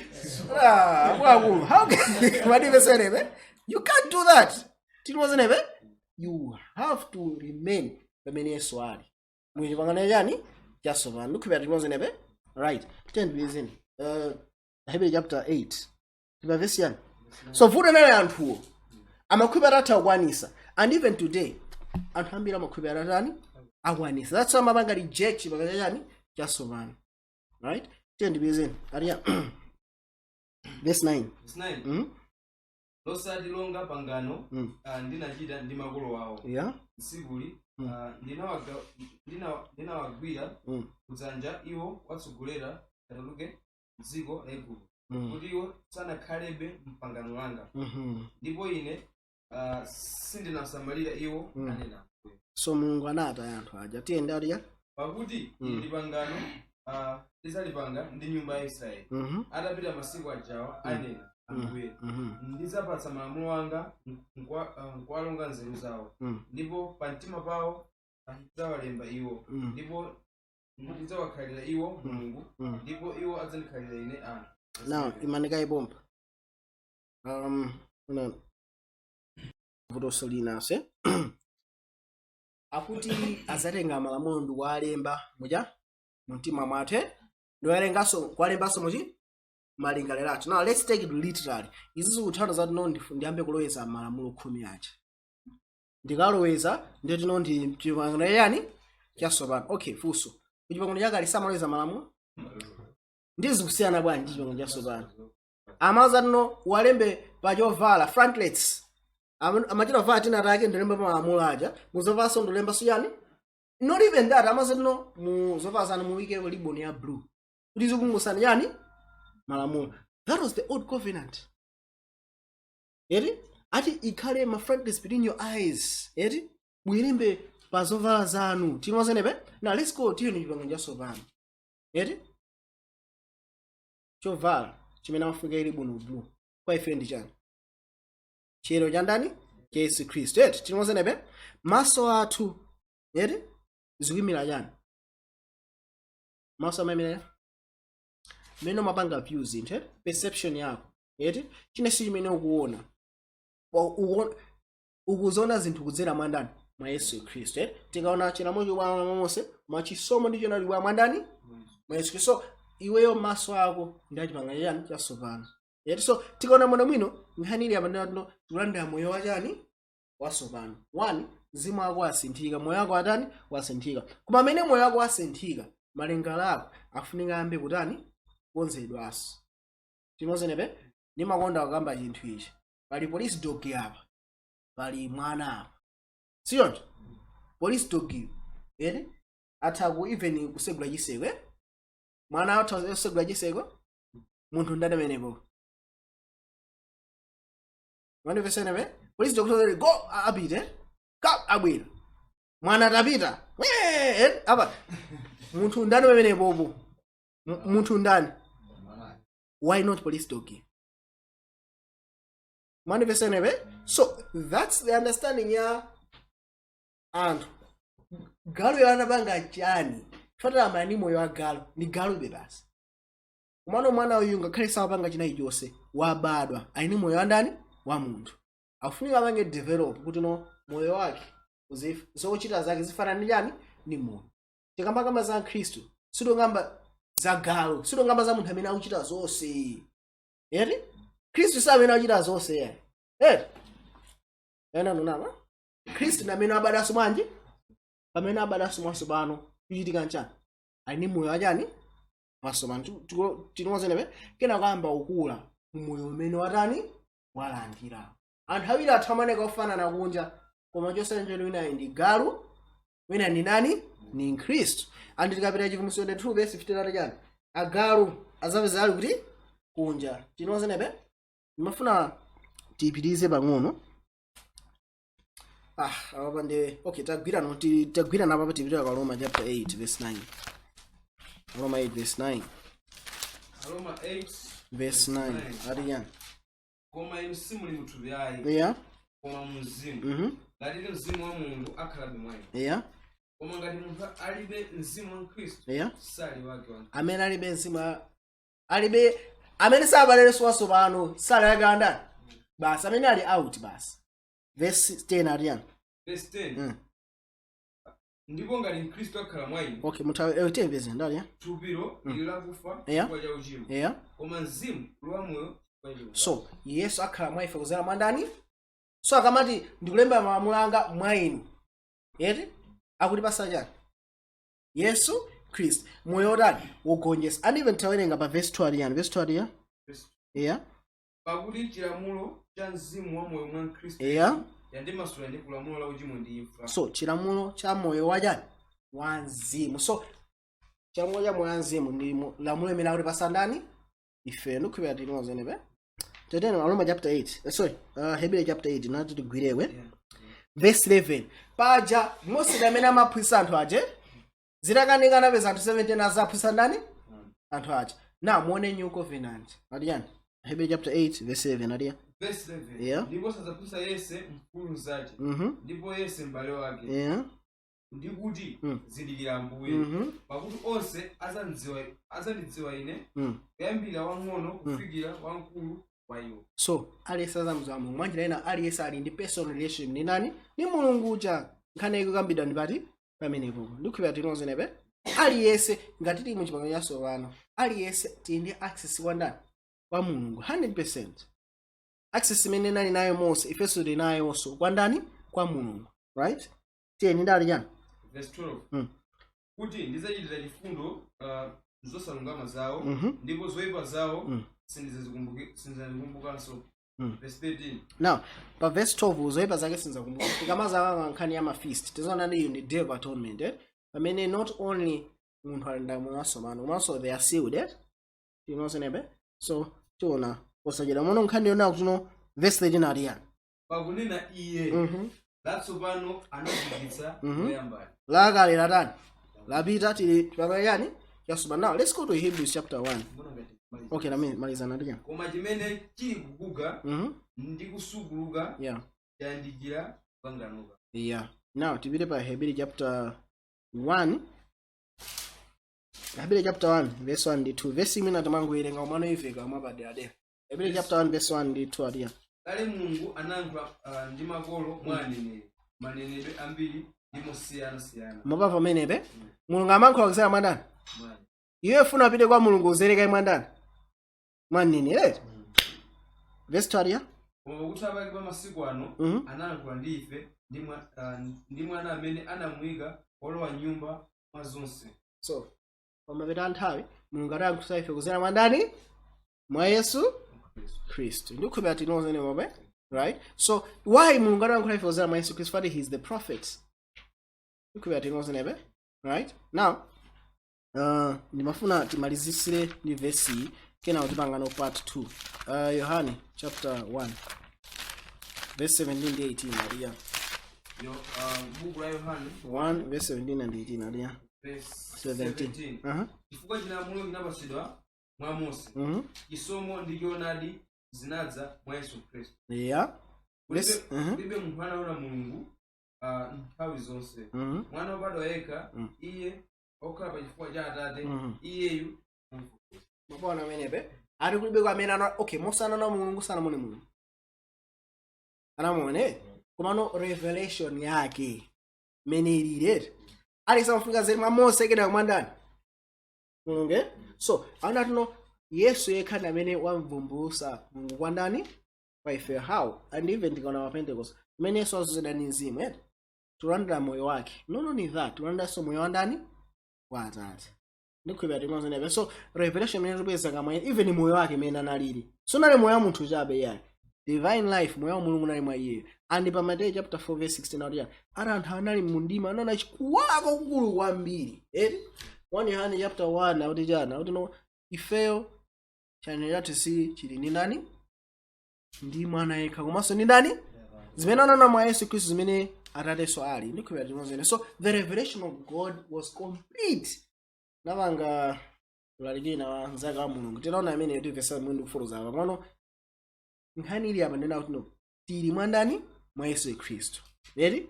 Ah, akuluakulu, how can madivesenepe? You can't do that. Tinozenepe, you have to remain pamene Yesu ali muchipangano chani? Chatsopano. Ndikhupira tinozenepe, right? Tiye ndipizeni Hebrew chapter 8, tipa verse yani. So vuto nale anthuwo amakhwipira atatha kukwanisa, and even today anthu ambiri amakhwipira atatani? Akwanisa. That's why amapanga reject chipangano chani? Chatsopano, right? Tiye ndipizeni ariya verse 9. Verse 9. Losati longa pangano ndinachita ndi makolo awo tsikuli ndinawagwira kudzanja iwo kuwatsogolera atuluke mdziko la Igupto, kuti iwo sanakhalebe mpangano langa, ndipo ine sindinasamalira iwo, anena Ambuye. So Mulungu anataya anthu aja. Tiyende ariya. Pakuti ili pangano ndidzalipanga ndi nyumba ya Israeli atapita masiku ajawa, anena Ambuye, ndidzapatsa malamulo anga nkuwalonga nzeru zawo, ndipo pamtima pawo ndidzawalemba iwo, ndipo ndidzawakhalira iwo Mulungu, ndipo iwo adzandikhalira ine anthu. Now imanika ipompa una vutoso linase akuti azatenga malamulo ndi kuwalemba muja mumtima mwathu, ndiwalenganso kuwalembanso muchi malingaliro athu. Now let's take it literally. Izi zikutanthauza zati no ndiyambe kuloweza malamulo 10 aja. Ndikaloweza ndiye tino ndi chipangano yani? Chatsopano. Okay, funso: kuchipangano chakale samaloweza malamulo? Ndizi kusiyana bwanji ndi chipangano chatsopano? Amaza tino walembe pachovala, frontlets. Amachita vala tina take ndilemba pa malamulo aja, muzovalanso ndilemba siyani. Not even that, amaza tino muzovala zanu muyike ribbon ya blue kuti zikumbusani yani? Malamulo. That was the old covenant. Eti ati ikhale ma frontlets between your eyes, eti muyilembe pa zovala zanu. Tinozenepe. Now let's go, tiye chipangano chatsopano. Eti chovala chimene amafunika ili bwino blue kwa ife ndi chani? Chiyero cha ndani? Cha Yesu Khristu. Eti tinozenepe, maso athu, eti zikuyimira chani? Maso amayimira mmene umapanga view zinthu, eti perception yako, eti chinesi chimene ukuona. Ukuziona zinthu kudzera mwa ndani? Mwa Yesu Khristu. Eti tikaona chilamulo chikubwera mwa Mose, mwachisomo ndi chonadi chikubwera mwa ndani? Mwa Yesu Khristu. So iweyo maso ako ndi achipangano chani? Chatsopano. Eti so tikaona mwano mwino nkhani ili apa ndino, tikulandira moyo wachani? Watsopano. One, mzimu wako wasinthika, moyo wako atani? Wasinthika. Koma amene moyo wako wasinthika, malingaliro ako afunika ayambe kutani? Kukonzedwanso. Tinozenepe, ndimakonda kukamba chinthu ichi. Pali police dog apa, pali mwana apa, siyonjo? Police dog iyo, eti atha ku even kusegula chiseko, eh? Mwana atha kusegula chiseko? Munthu ndani amenepo? Mandivesenepe? Police dog go, apite ka abwera mwana atapita. Wee, apa munthu ndani pamenepopo? Munthu ndani? Why not police dog? Mandivesenepe? So that's the understanding ya anthu. Galu anapanga chani? Fatala ndi moyo wa galu ndi galube basi. Kumano mwana uyu ngakhale samapanga chinayi chonse, wabadwa ali ndi moyo wa ndani? Wa munthu. Afunika apange develop kuti no moyo wake zochita zake zifanana ndi chani? Ndi moyo. Tikambakamba za Khristu, sitikamba za galu, sitikamba za munthu amene akuchita zonse. Eti Khristu si amene akuchita zonse yani, eti ena nonama. Khristu ndi amene abadwanso mwanji? Pamene abadwanso mwatsopano, kuchitika nchani? Ali ndi moyo wachani? Mwatsopano. Tinozenepe kena kuyamba kukula mmoyo umene watani? Walandira. Anthu awiri athu amaoneka ofanana kunja, koma chosenjeni wina ndi galu, wina ndi nani? Ni Mkhristu. Andi tikapita Chivumbulutso 22 verse 15 chani? Agalu azapeza ali kuti? Kunja. Tinozenepe, ndimafuna tiyipitirize pang'ono. Ah, apa ndi okay, tagwira no tagwira napa. Tipitira kwa Roma chapter 8 verse 9. Roma 8 verse 9. Roma 8 verse 9 ati yani? Koma inu simuli muthupi ayi, Koma mu mzimu. Ngati mzimu wa Mulungu akhalabe mwa inu. Koma ngati munthu alibe mzimu wa Khristu, sali wake wa. Amene alibe mzimu alibe, amene sabalerenso watsopano, sali wake andani basi, amene ali out basi. Verse 10 atiyani? Verse 10. Ndipo ngati Mkhristu akhala mwa inu, Okay, muthawe 10 verse ndali ya. Thupilo lili lakufa chifukwa cha uchimo, koma mzimu uli wamoyo chifukwa cha chilungamo. So Yesu akhala mwa ife kuzera mwa ndani? So akamati ndikulemba malamulo anga mwa inu, eti akuti pasa chani? Yesu Khristu, moyo wotani? Wogonjetsa. And even tawerenga pa verse 2 aliyani? Verse 2 aliya? Yeah. Pakuti chilamulo cha mzimu wa moyo mwa Khristu yandimasula ndi kulamulo la uchimo ndi imfa. So chilamulo cha moyo wachani? Wa mzimu. So chilamulo cha moyo wa mzimu ndi lamulo imene akuti pasa ndani? Ife. Ndikukhulupirira tili teteno Aroma chapter 8, sorry, Hebrew chapter 8 nati tigwirewe. Verse 11 paja Mose amene amaphunzitsa anthu aje, zitakanika anapeza anthu 17 azaphunzitsa ndani? Anthu aja. Now muone new covenant atiyani? Hebrew chapter 8 verse 7 atiya? Verse 11. Ndipo sadzaphunzitsa yense mfulu mnzache, ndipo yense m'bale wake, ndikuti, "Zindikira Ambuye," pakuti onse adzandidziwa ine, kuyambira wang'ono kufikira wamkulu wa iwo. So aliyense azamudziwa Mulungu. Mwanjira ina aliyense ali ndi personal relation ndi nani? Ni Mulungu uja. Nkhani ikukambidwa ndi pati pamenepo. Ndikukhulupirira tinozenepe. Aliyense, ngati tili mu chipangano chatsopano, aliyense tili ndi access kwa ndani? Kwa Mulungu, 100% access imene nali nayo Mose, ifenso tili nayonso kwa ndani? Kwa Mulungu, right? Tiyeni, ndali chani? Verse 12. Kuti ndidzachitira chifundo zosalungama zawo, ndipo zoyipa zawo sindidzazikumbukanso. Verse 13. Now pa verse 12, zoyipa zake sinzakumbuka. Tikamazakanga nkhani ya mafeast, tizoona ndi iyo ndi Day of Atonement, eh? Pamene not only munthu ali ndi moyo watsopano, komanso they are sealed, eh? Tinozenebe. So tiona posachedwa mono nkhani yona kutuno. Verse 13 ali yani? Pakunena iye latsopano, anachititsa loyambali. Lakale latani? Lapita. Tili pamene yani chatsopano. Now let's go to Hebrews chapter 1. Mbona ngati maliza? Okay, nami malizana ndija. Koma chimene chili kuguga ndi kusukuluka chayandikira kukanganuka. Yeah, now tipite pa Hebrew chapter 1, Hebrew chapter 1 verse 1 ndi 2. Verse imene timangowerenga umano iveka mwapaderadera. Hebrew chapter 1 verse 1 ndi 2 adiya? Kale Mulungu anayankhula ndi makolo mwa aneneri manenedwe ambiri ndi mosiyanasiyana. Mopamva pamenepe, Mulungu amayankhula kuzera mwandani? Mwa Iwe funa apite kwa Mulungu, uzereka mwandani? Mwa mneneri. Verse 2 adiya? Koma pakutha pake pa masiku ano anayankhula ndi ife ndi mwana amene anamuyika wolowa nyumba mwa zonse. So pamapeta nthawi Mulungu atayankhula ife kuzera mwandani? Mwa Yesu Khristu. Ndikukhulupirira tinozene mobe, right? So why Mulungu atayankhula ife kuzera mwa Yesu Khristu? Fati he is the prophet. Ndikukhulupirira tinozenebe, right? Now ndimafuna timalizisire ndi vesi iyi, kenako tipangano part 2. Yohane chapter 1 verse 17 ndi 18 aliya? Buku la Yohane 1 verse 17 and 18 aliya? Verse 17. 17. Chifukwa chilamulo chinapatsidwa mwa Mose, chisomo ndi choonadi zinadza mwa Yesu Khristu. Kulibe munthu anaona Mulungu nthawi zonse. Mwana wobadwa yekha, iye okhala pa chifuwa cha Atate, iyeyu. Mapona amenepe ati kulibe amene ana, okay, Mose anaona Mulungu, sanamone Mulungu, anamuone komano revelation yake mene ililere ali samafunika zeri mwa Mose kena kumandani Mulungu, eh? So anatino Yesu yekha ndi amene wamvumbulutsa Mulungu kwa ndani? Kwa ife. How? And even tikaona pa Pentecost imene Yesu azozedwa ndi mzimu, eh? Tulandira moyo wake. Not only that, tulandiranso moyo wa ndani? Wa Atate. Ndikhulupirira tinozenepe. So revelation imene tikupeza kamwe, even moyo wake imene analili, sunali moyo wa munthu chabe yayi, divine life, moyo wa Mulungu unali mwa iyeyo. And pa Mateyu chapter 4 verse 16 akuti ati anthu anali mundima anaona chikuwala kwakukulu kwambiri, eh? 1 Yohane chapter 1 akuti chana? Akuti no, ifeyo chanelo chathu si chili ndi ndani? Ndi mwana yekha, komanso ndi ndani? Zimene anaona mwa Yesu Khristu, zimene Atatenso ali. Ndikhulupirira tinozene. So the revelation of God was complete. Napanga ulalikina wa mzaka wa Mulungu, tinaona amene tivesa mwini kufuruza apa pano. Nkhani ili apa ndena kuti no, tili mwa ndani? Mwa Yesu Khristu, eti?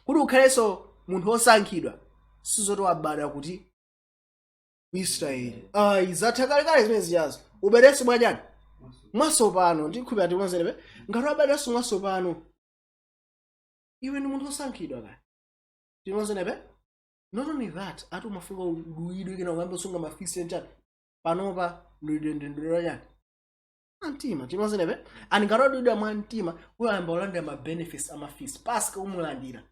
Kuti ukhalenso munthu wosankhidwa, sizoti wabadwa kuti ku Israeli, ayi, zatha kalekale zimene zichazo. Ubadwenso mwachani? Mwasopano. Ndikhupira tikonzerepe. Ngati wabadwanso mwasopano, iwe ndi munthu wosankhidwa kale. Tikonzerepe. Not only that, ati umafika udulidwe, kena uyambe usunga ma feast nchani. Panopa mdulidwe ndi mdulidwe chani? Mtima. Tikonzerepe. And ngati wadulidwa mwa mtima, uyamba ulandira ma benefits ama feast. Paska umulandira.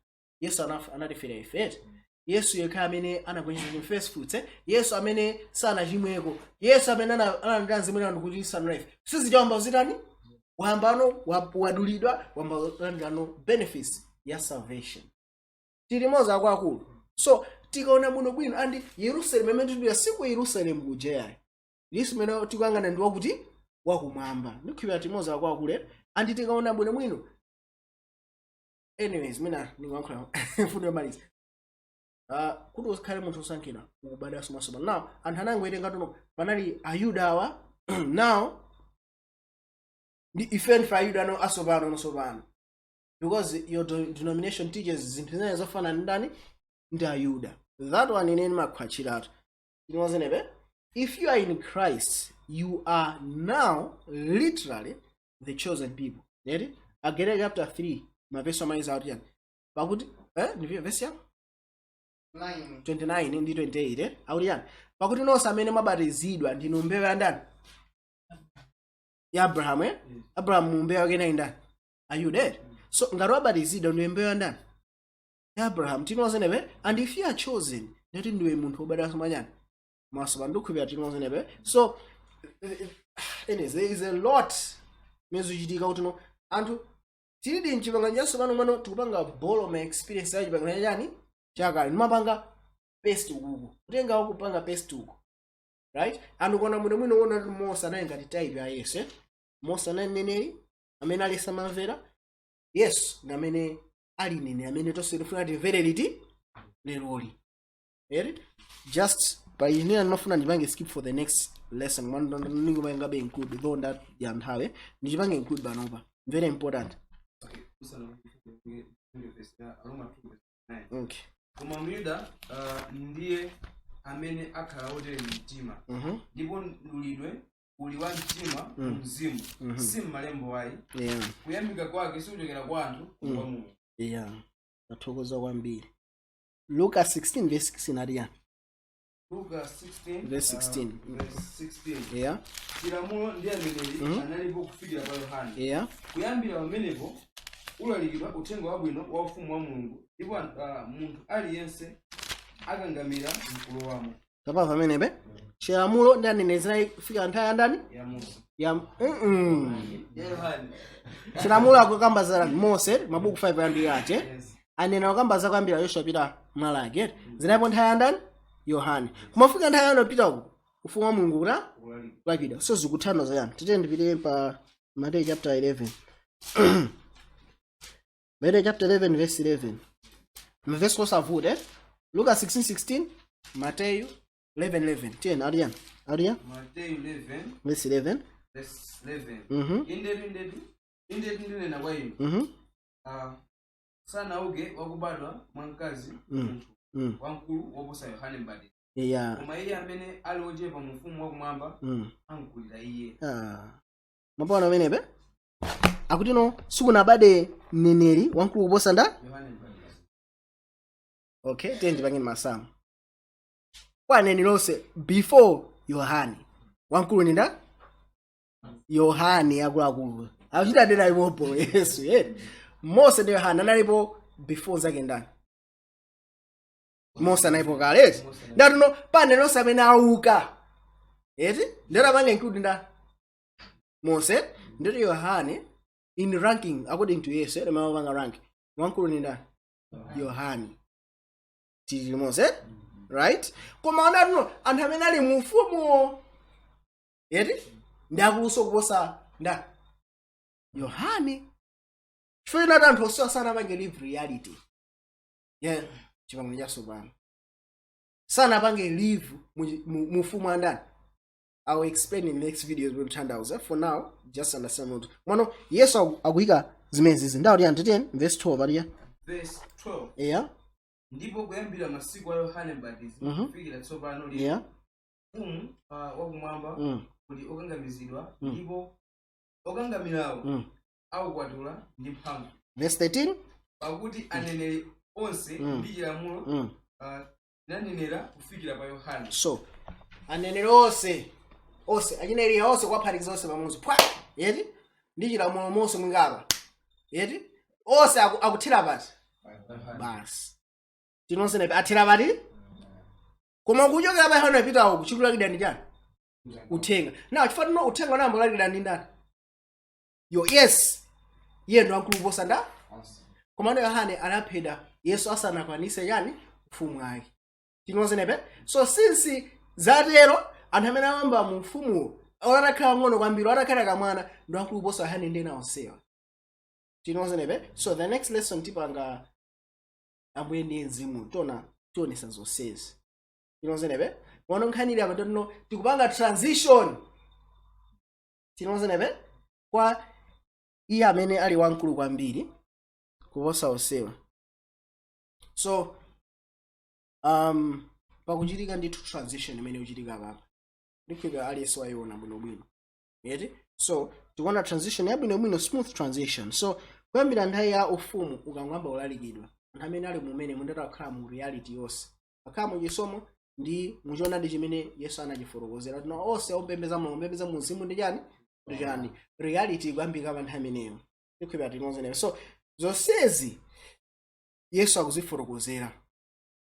Yesu anatifera ife. Yesu yekha amene anagonjetsa first fruits, eh? Yesu amene sanachimweko, Yesu amene analandira mzimu anu kuti sanalife, sizichawamba zitani? Wambano wadulidwa, wamba ulandirano benefits ya salvation. Tili moza, akuluakulu? So tikaona bwinobwino, and Yerusalemu imene tikupita siku Yerusalemu kuja yayi. Yesu imene tikuyang'ana ndi wakuti wakumwamba. Ndikhulupirira timoza, akuluakulu. And tikaona bwinobwino, anyways, mina ndingoyankhula mfundo yomaliza. Kuti ukhale munthu osankhidwa, ukubadwanso mwatsopano. Now anthu anangoitenga tuno panali Ayuda awa, now ndi ife, ndife Ayuda ano asopano nosopano, because your denomination teaches zinthu zimene zofanana ndi ndani? Ndi Ayuda. That one ine ndimakhwatchiratu. Tinozenepe. If you are in Christ, you are now literally the chosen people, eti? Agalatiya chapter 3, mavesi amaliza akuti yani? Pakuti ndiviyo vesi ya 29 ndi 28, eh? Akuti yani? Pakuti nonse amene mwabatizidwa ndinu mbewu ya ndani? Ya Abrahamu, eh? Abrahamu mu mbewu yake inali ndani? Ayuda, eh? So ngati wabatizidwa, ndiwe mbewu ya ndani? Ya Abrahamu. Tinozenepe. And if you are chosen, ndati ndiwe munthu wobadwanso mwanyani? Mwatsopano. Ndikukhulupirira tinozenepe. So anyways, there is a lot zimene zikuchitika kuti no anthu tilidi mchipangano chatsopano, mwano tikupanga borrow ma experience ya chipangano chani? Chakale. Ndimapanga paste ukuku, kutenga uku, kupanga paste uku, right? And kuona mwino mwino uona kuti Mose anali ngati type ya Yesu, eh? Mose anali mneneri amene ali samamvera. Yesu ndi amene ali mneneri amene tonse tifuna timvere liti? Leroli, eri? Just pa ine ndimafuna ndipange skip for the next lesson. Ningopangabe include though ndat ya nthawi ndichipange include panopa, very important. Okay, verse ya Roma 2 verse 9. Okay. Koma Myuda ndiye amene akhala wotere mtima, ndipo mdulidwe uli wa mtima, mzimu, si mmalembo ayi. Kuyamika kwake sikuchokera kwa anthu, koma kwa Mulungu. Yeah, tathokoza kwambiri. Luka 16 verse 16 ati yani? Luka 16 Verse 16. Verse 16. Chilamulo ndi aneneri analipo kufikira pa Yohane. Kuyambira pamenepo ulalikidwa uthenga wabwino wa ufumu wa Mulungu, ndipo munthu aliyense akangamira mkulowamo. Tapa pamenepe, chilamulo ndi aneneri zinali kufika nthawi ya ndani? Ya Musa. Ya. Ya Yohane. Chilamulo akukamba za Mose, mabuku 5 ayambiri ache. Yes. Anena akukamba za kuyambira Yoshua pita Malaki. Zinalipo nthawi ya ndani? Yohane. Kumafika nthawi yano pita uku, ufumu wa Mulungu kuta Ulalikidwa. Kulalikidwa. So zikuthandiza yani? Tite ndipite pa Mateyu chapter 11. Mateyu chapter 11 verse 11, mavesi osavuta, eh? Luka 16 16, Mateyu 11 11. Tiyeni, ariya, ariya. Mateyu 11 verse 11. Verse 11. Indetu, indetu, indetu ndinena kwa inu, sanauke wakubadwa mwa mkazi munthu wamkulu woposa Yohane Mbatizi, koma iye amene ali ochepa mu ufumu wakumwamba amkulira iye. Ah. Mapano amenepe akuti no sikunabade mneneri wamkulu kuposa nda? Yohane Mbatizi. Okay, tiye ndipangeni masamu. Kwa aneneri lonse before Yohane, wamkulu ni nda? Yohane. Akuluakulu akuchita dera iwopo Yesu, ye Mose ndi Yohane analipo before zake ndani? Mose analipo kale. Ndatuno pa aneneri onse amene auka, eti? Ndero apange include nda? Mose. Ndeti Yohane in ranking according to Yesu, ere mapanga rank, wamkulu ni ndani? Yohane. Tili limodzi, right? Koma anatuno anthu amene ali mu ufumuwo, eti, ndi akuluso kuposa nda? Yohane. Chifukwa chinati anthu onsewa sanapange live reality yeah chipangano chatsopano, sanapange live mu ufumu wa ndani? I will explain in the next videos what tanthauza. For now, just understand kuti mwano Yesu akuyika Zimenezi ndawo tiyani, tiyeni verse 12 aliya. Verse 12. Ndipo kuyambira masiku a Yohane Mbatizi kufikira tsopano lino, ufumu wakumwamba uli okangamizidwa, ndipo okangamirawo aukwatula ndi mphamvu. Verse 13. Pakuti aneneri onse ndi chilamulo ananenera kufikira pa Yohane. So aneneri onse, onse achina Eliya onse, kuwaphatikiza onse pamodzi phwa, yeti, ndi chilamulo monse mwingapa, yeti, onse akuthira pati? Basi, tinonse athira pati? Koma kuchokera pa Yohane pitawo kuchikulalikidwa ndi chani? Uthenga. Na chifukwa tino uthenga unayamba kulalikidwa ndi ndani? Yo, yes, iye ndo wamkulu kuposa nda. Komano Yohane anaphedwa Yesu asanakwanise chani? Ufumu wake. Tinonsenepe. So since zatero, anthu amene amamba mu ufumuwo atakhala ng'ono kwambiri, atakhala kamwana, ndo wamkulu kuposa Yohane ndi ena onsewa. Tinonsenepe. So the next lesson tipanga Ambuye ndiye mzimu, tona tionesa zonsezi. Tinonsenepe. Mono nkhanili apa tino tikupanga transition. Tinonsenepe, kwa iye amene ali wamkulu kwambiri kuposa onsewa. So pakuchitika ndithu transition imene ikuchitika papa, ndikhulupirira aliyense wayiona bwinobwino, yeti. So tikuona transition yabwinobwino, smooth transition. So kuyambira nthawi ya ufumu ukangwamba ulalikidwa, anthu amene ali mumene mundati akhala mu reality yonse, akhala mu chisomo ndi muchoonadi chimene Yesu anachifotokozera, tino onse ompembeza Mulungu ompembeza mu mzimu ndi chani ndi chani. Reality ikuyambika pa nthawi imeneyo. Ndikhulupirira tinonseneyo. So zonsezi Yesu akuzifotokozera,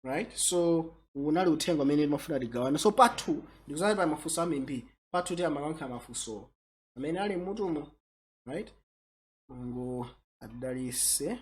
right? So unali uthenga umene timafuna tigawane. So part 2 ndikuzati pa mafunso ambiri. Part 2 tiyamakankha mafunso amene ali mmutumo, right? Mulungu adalise.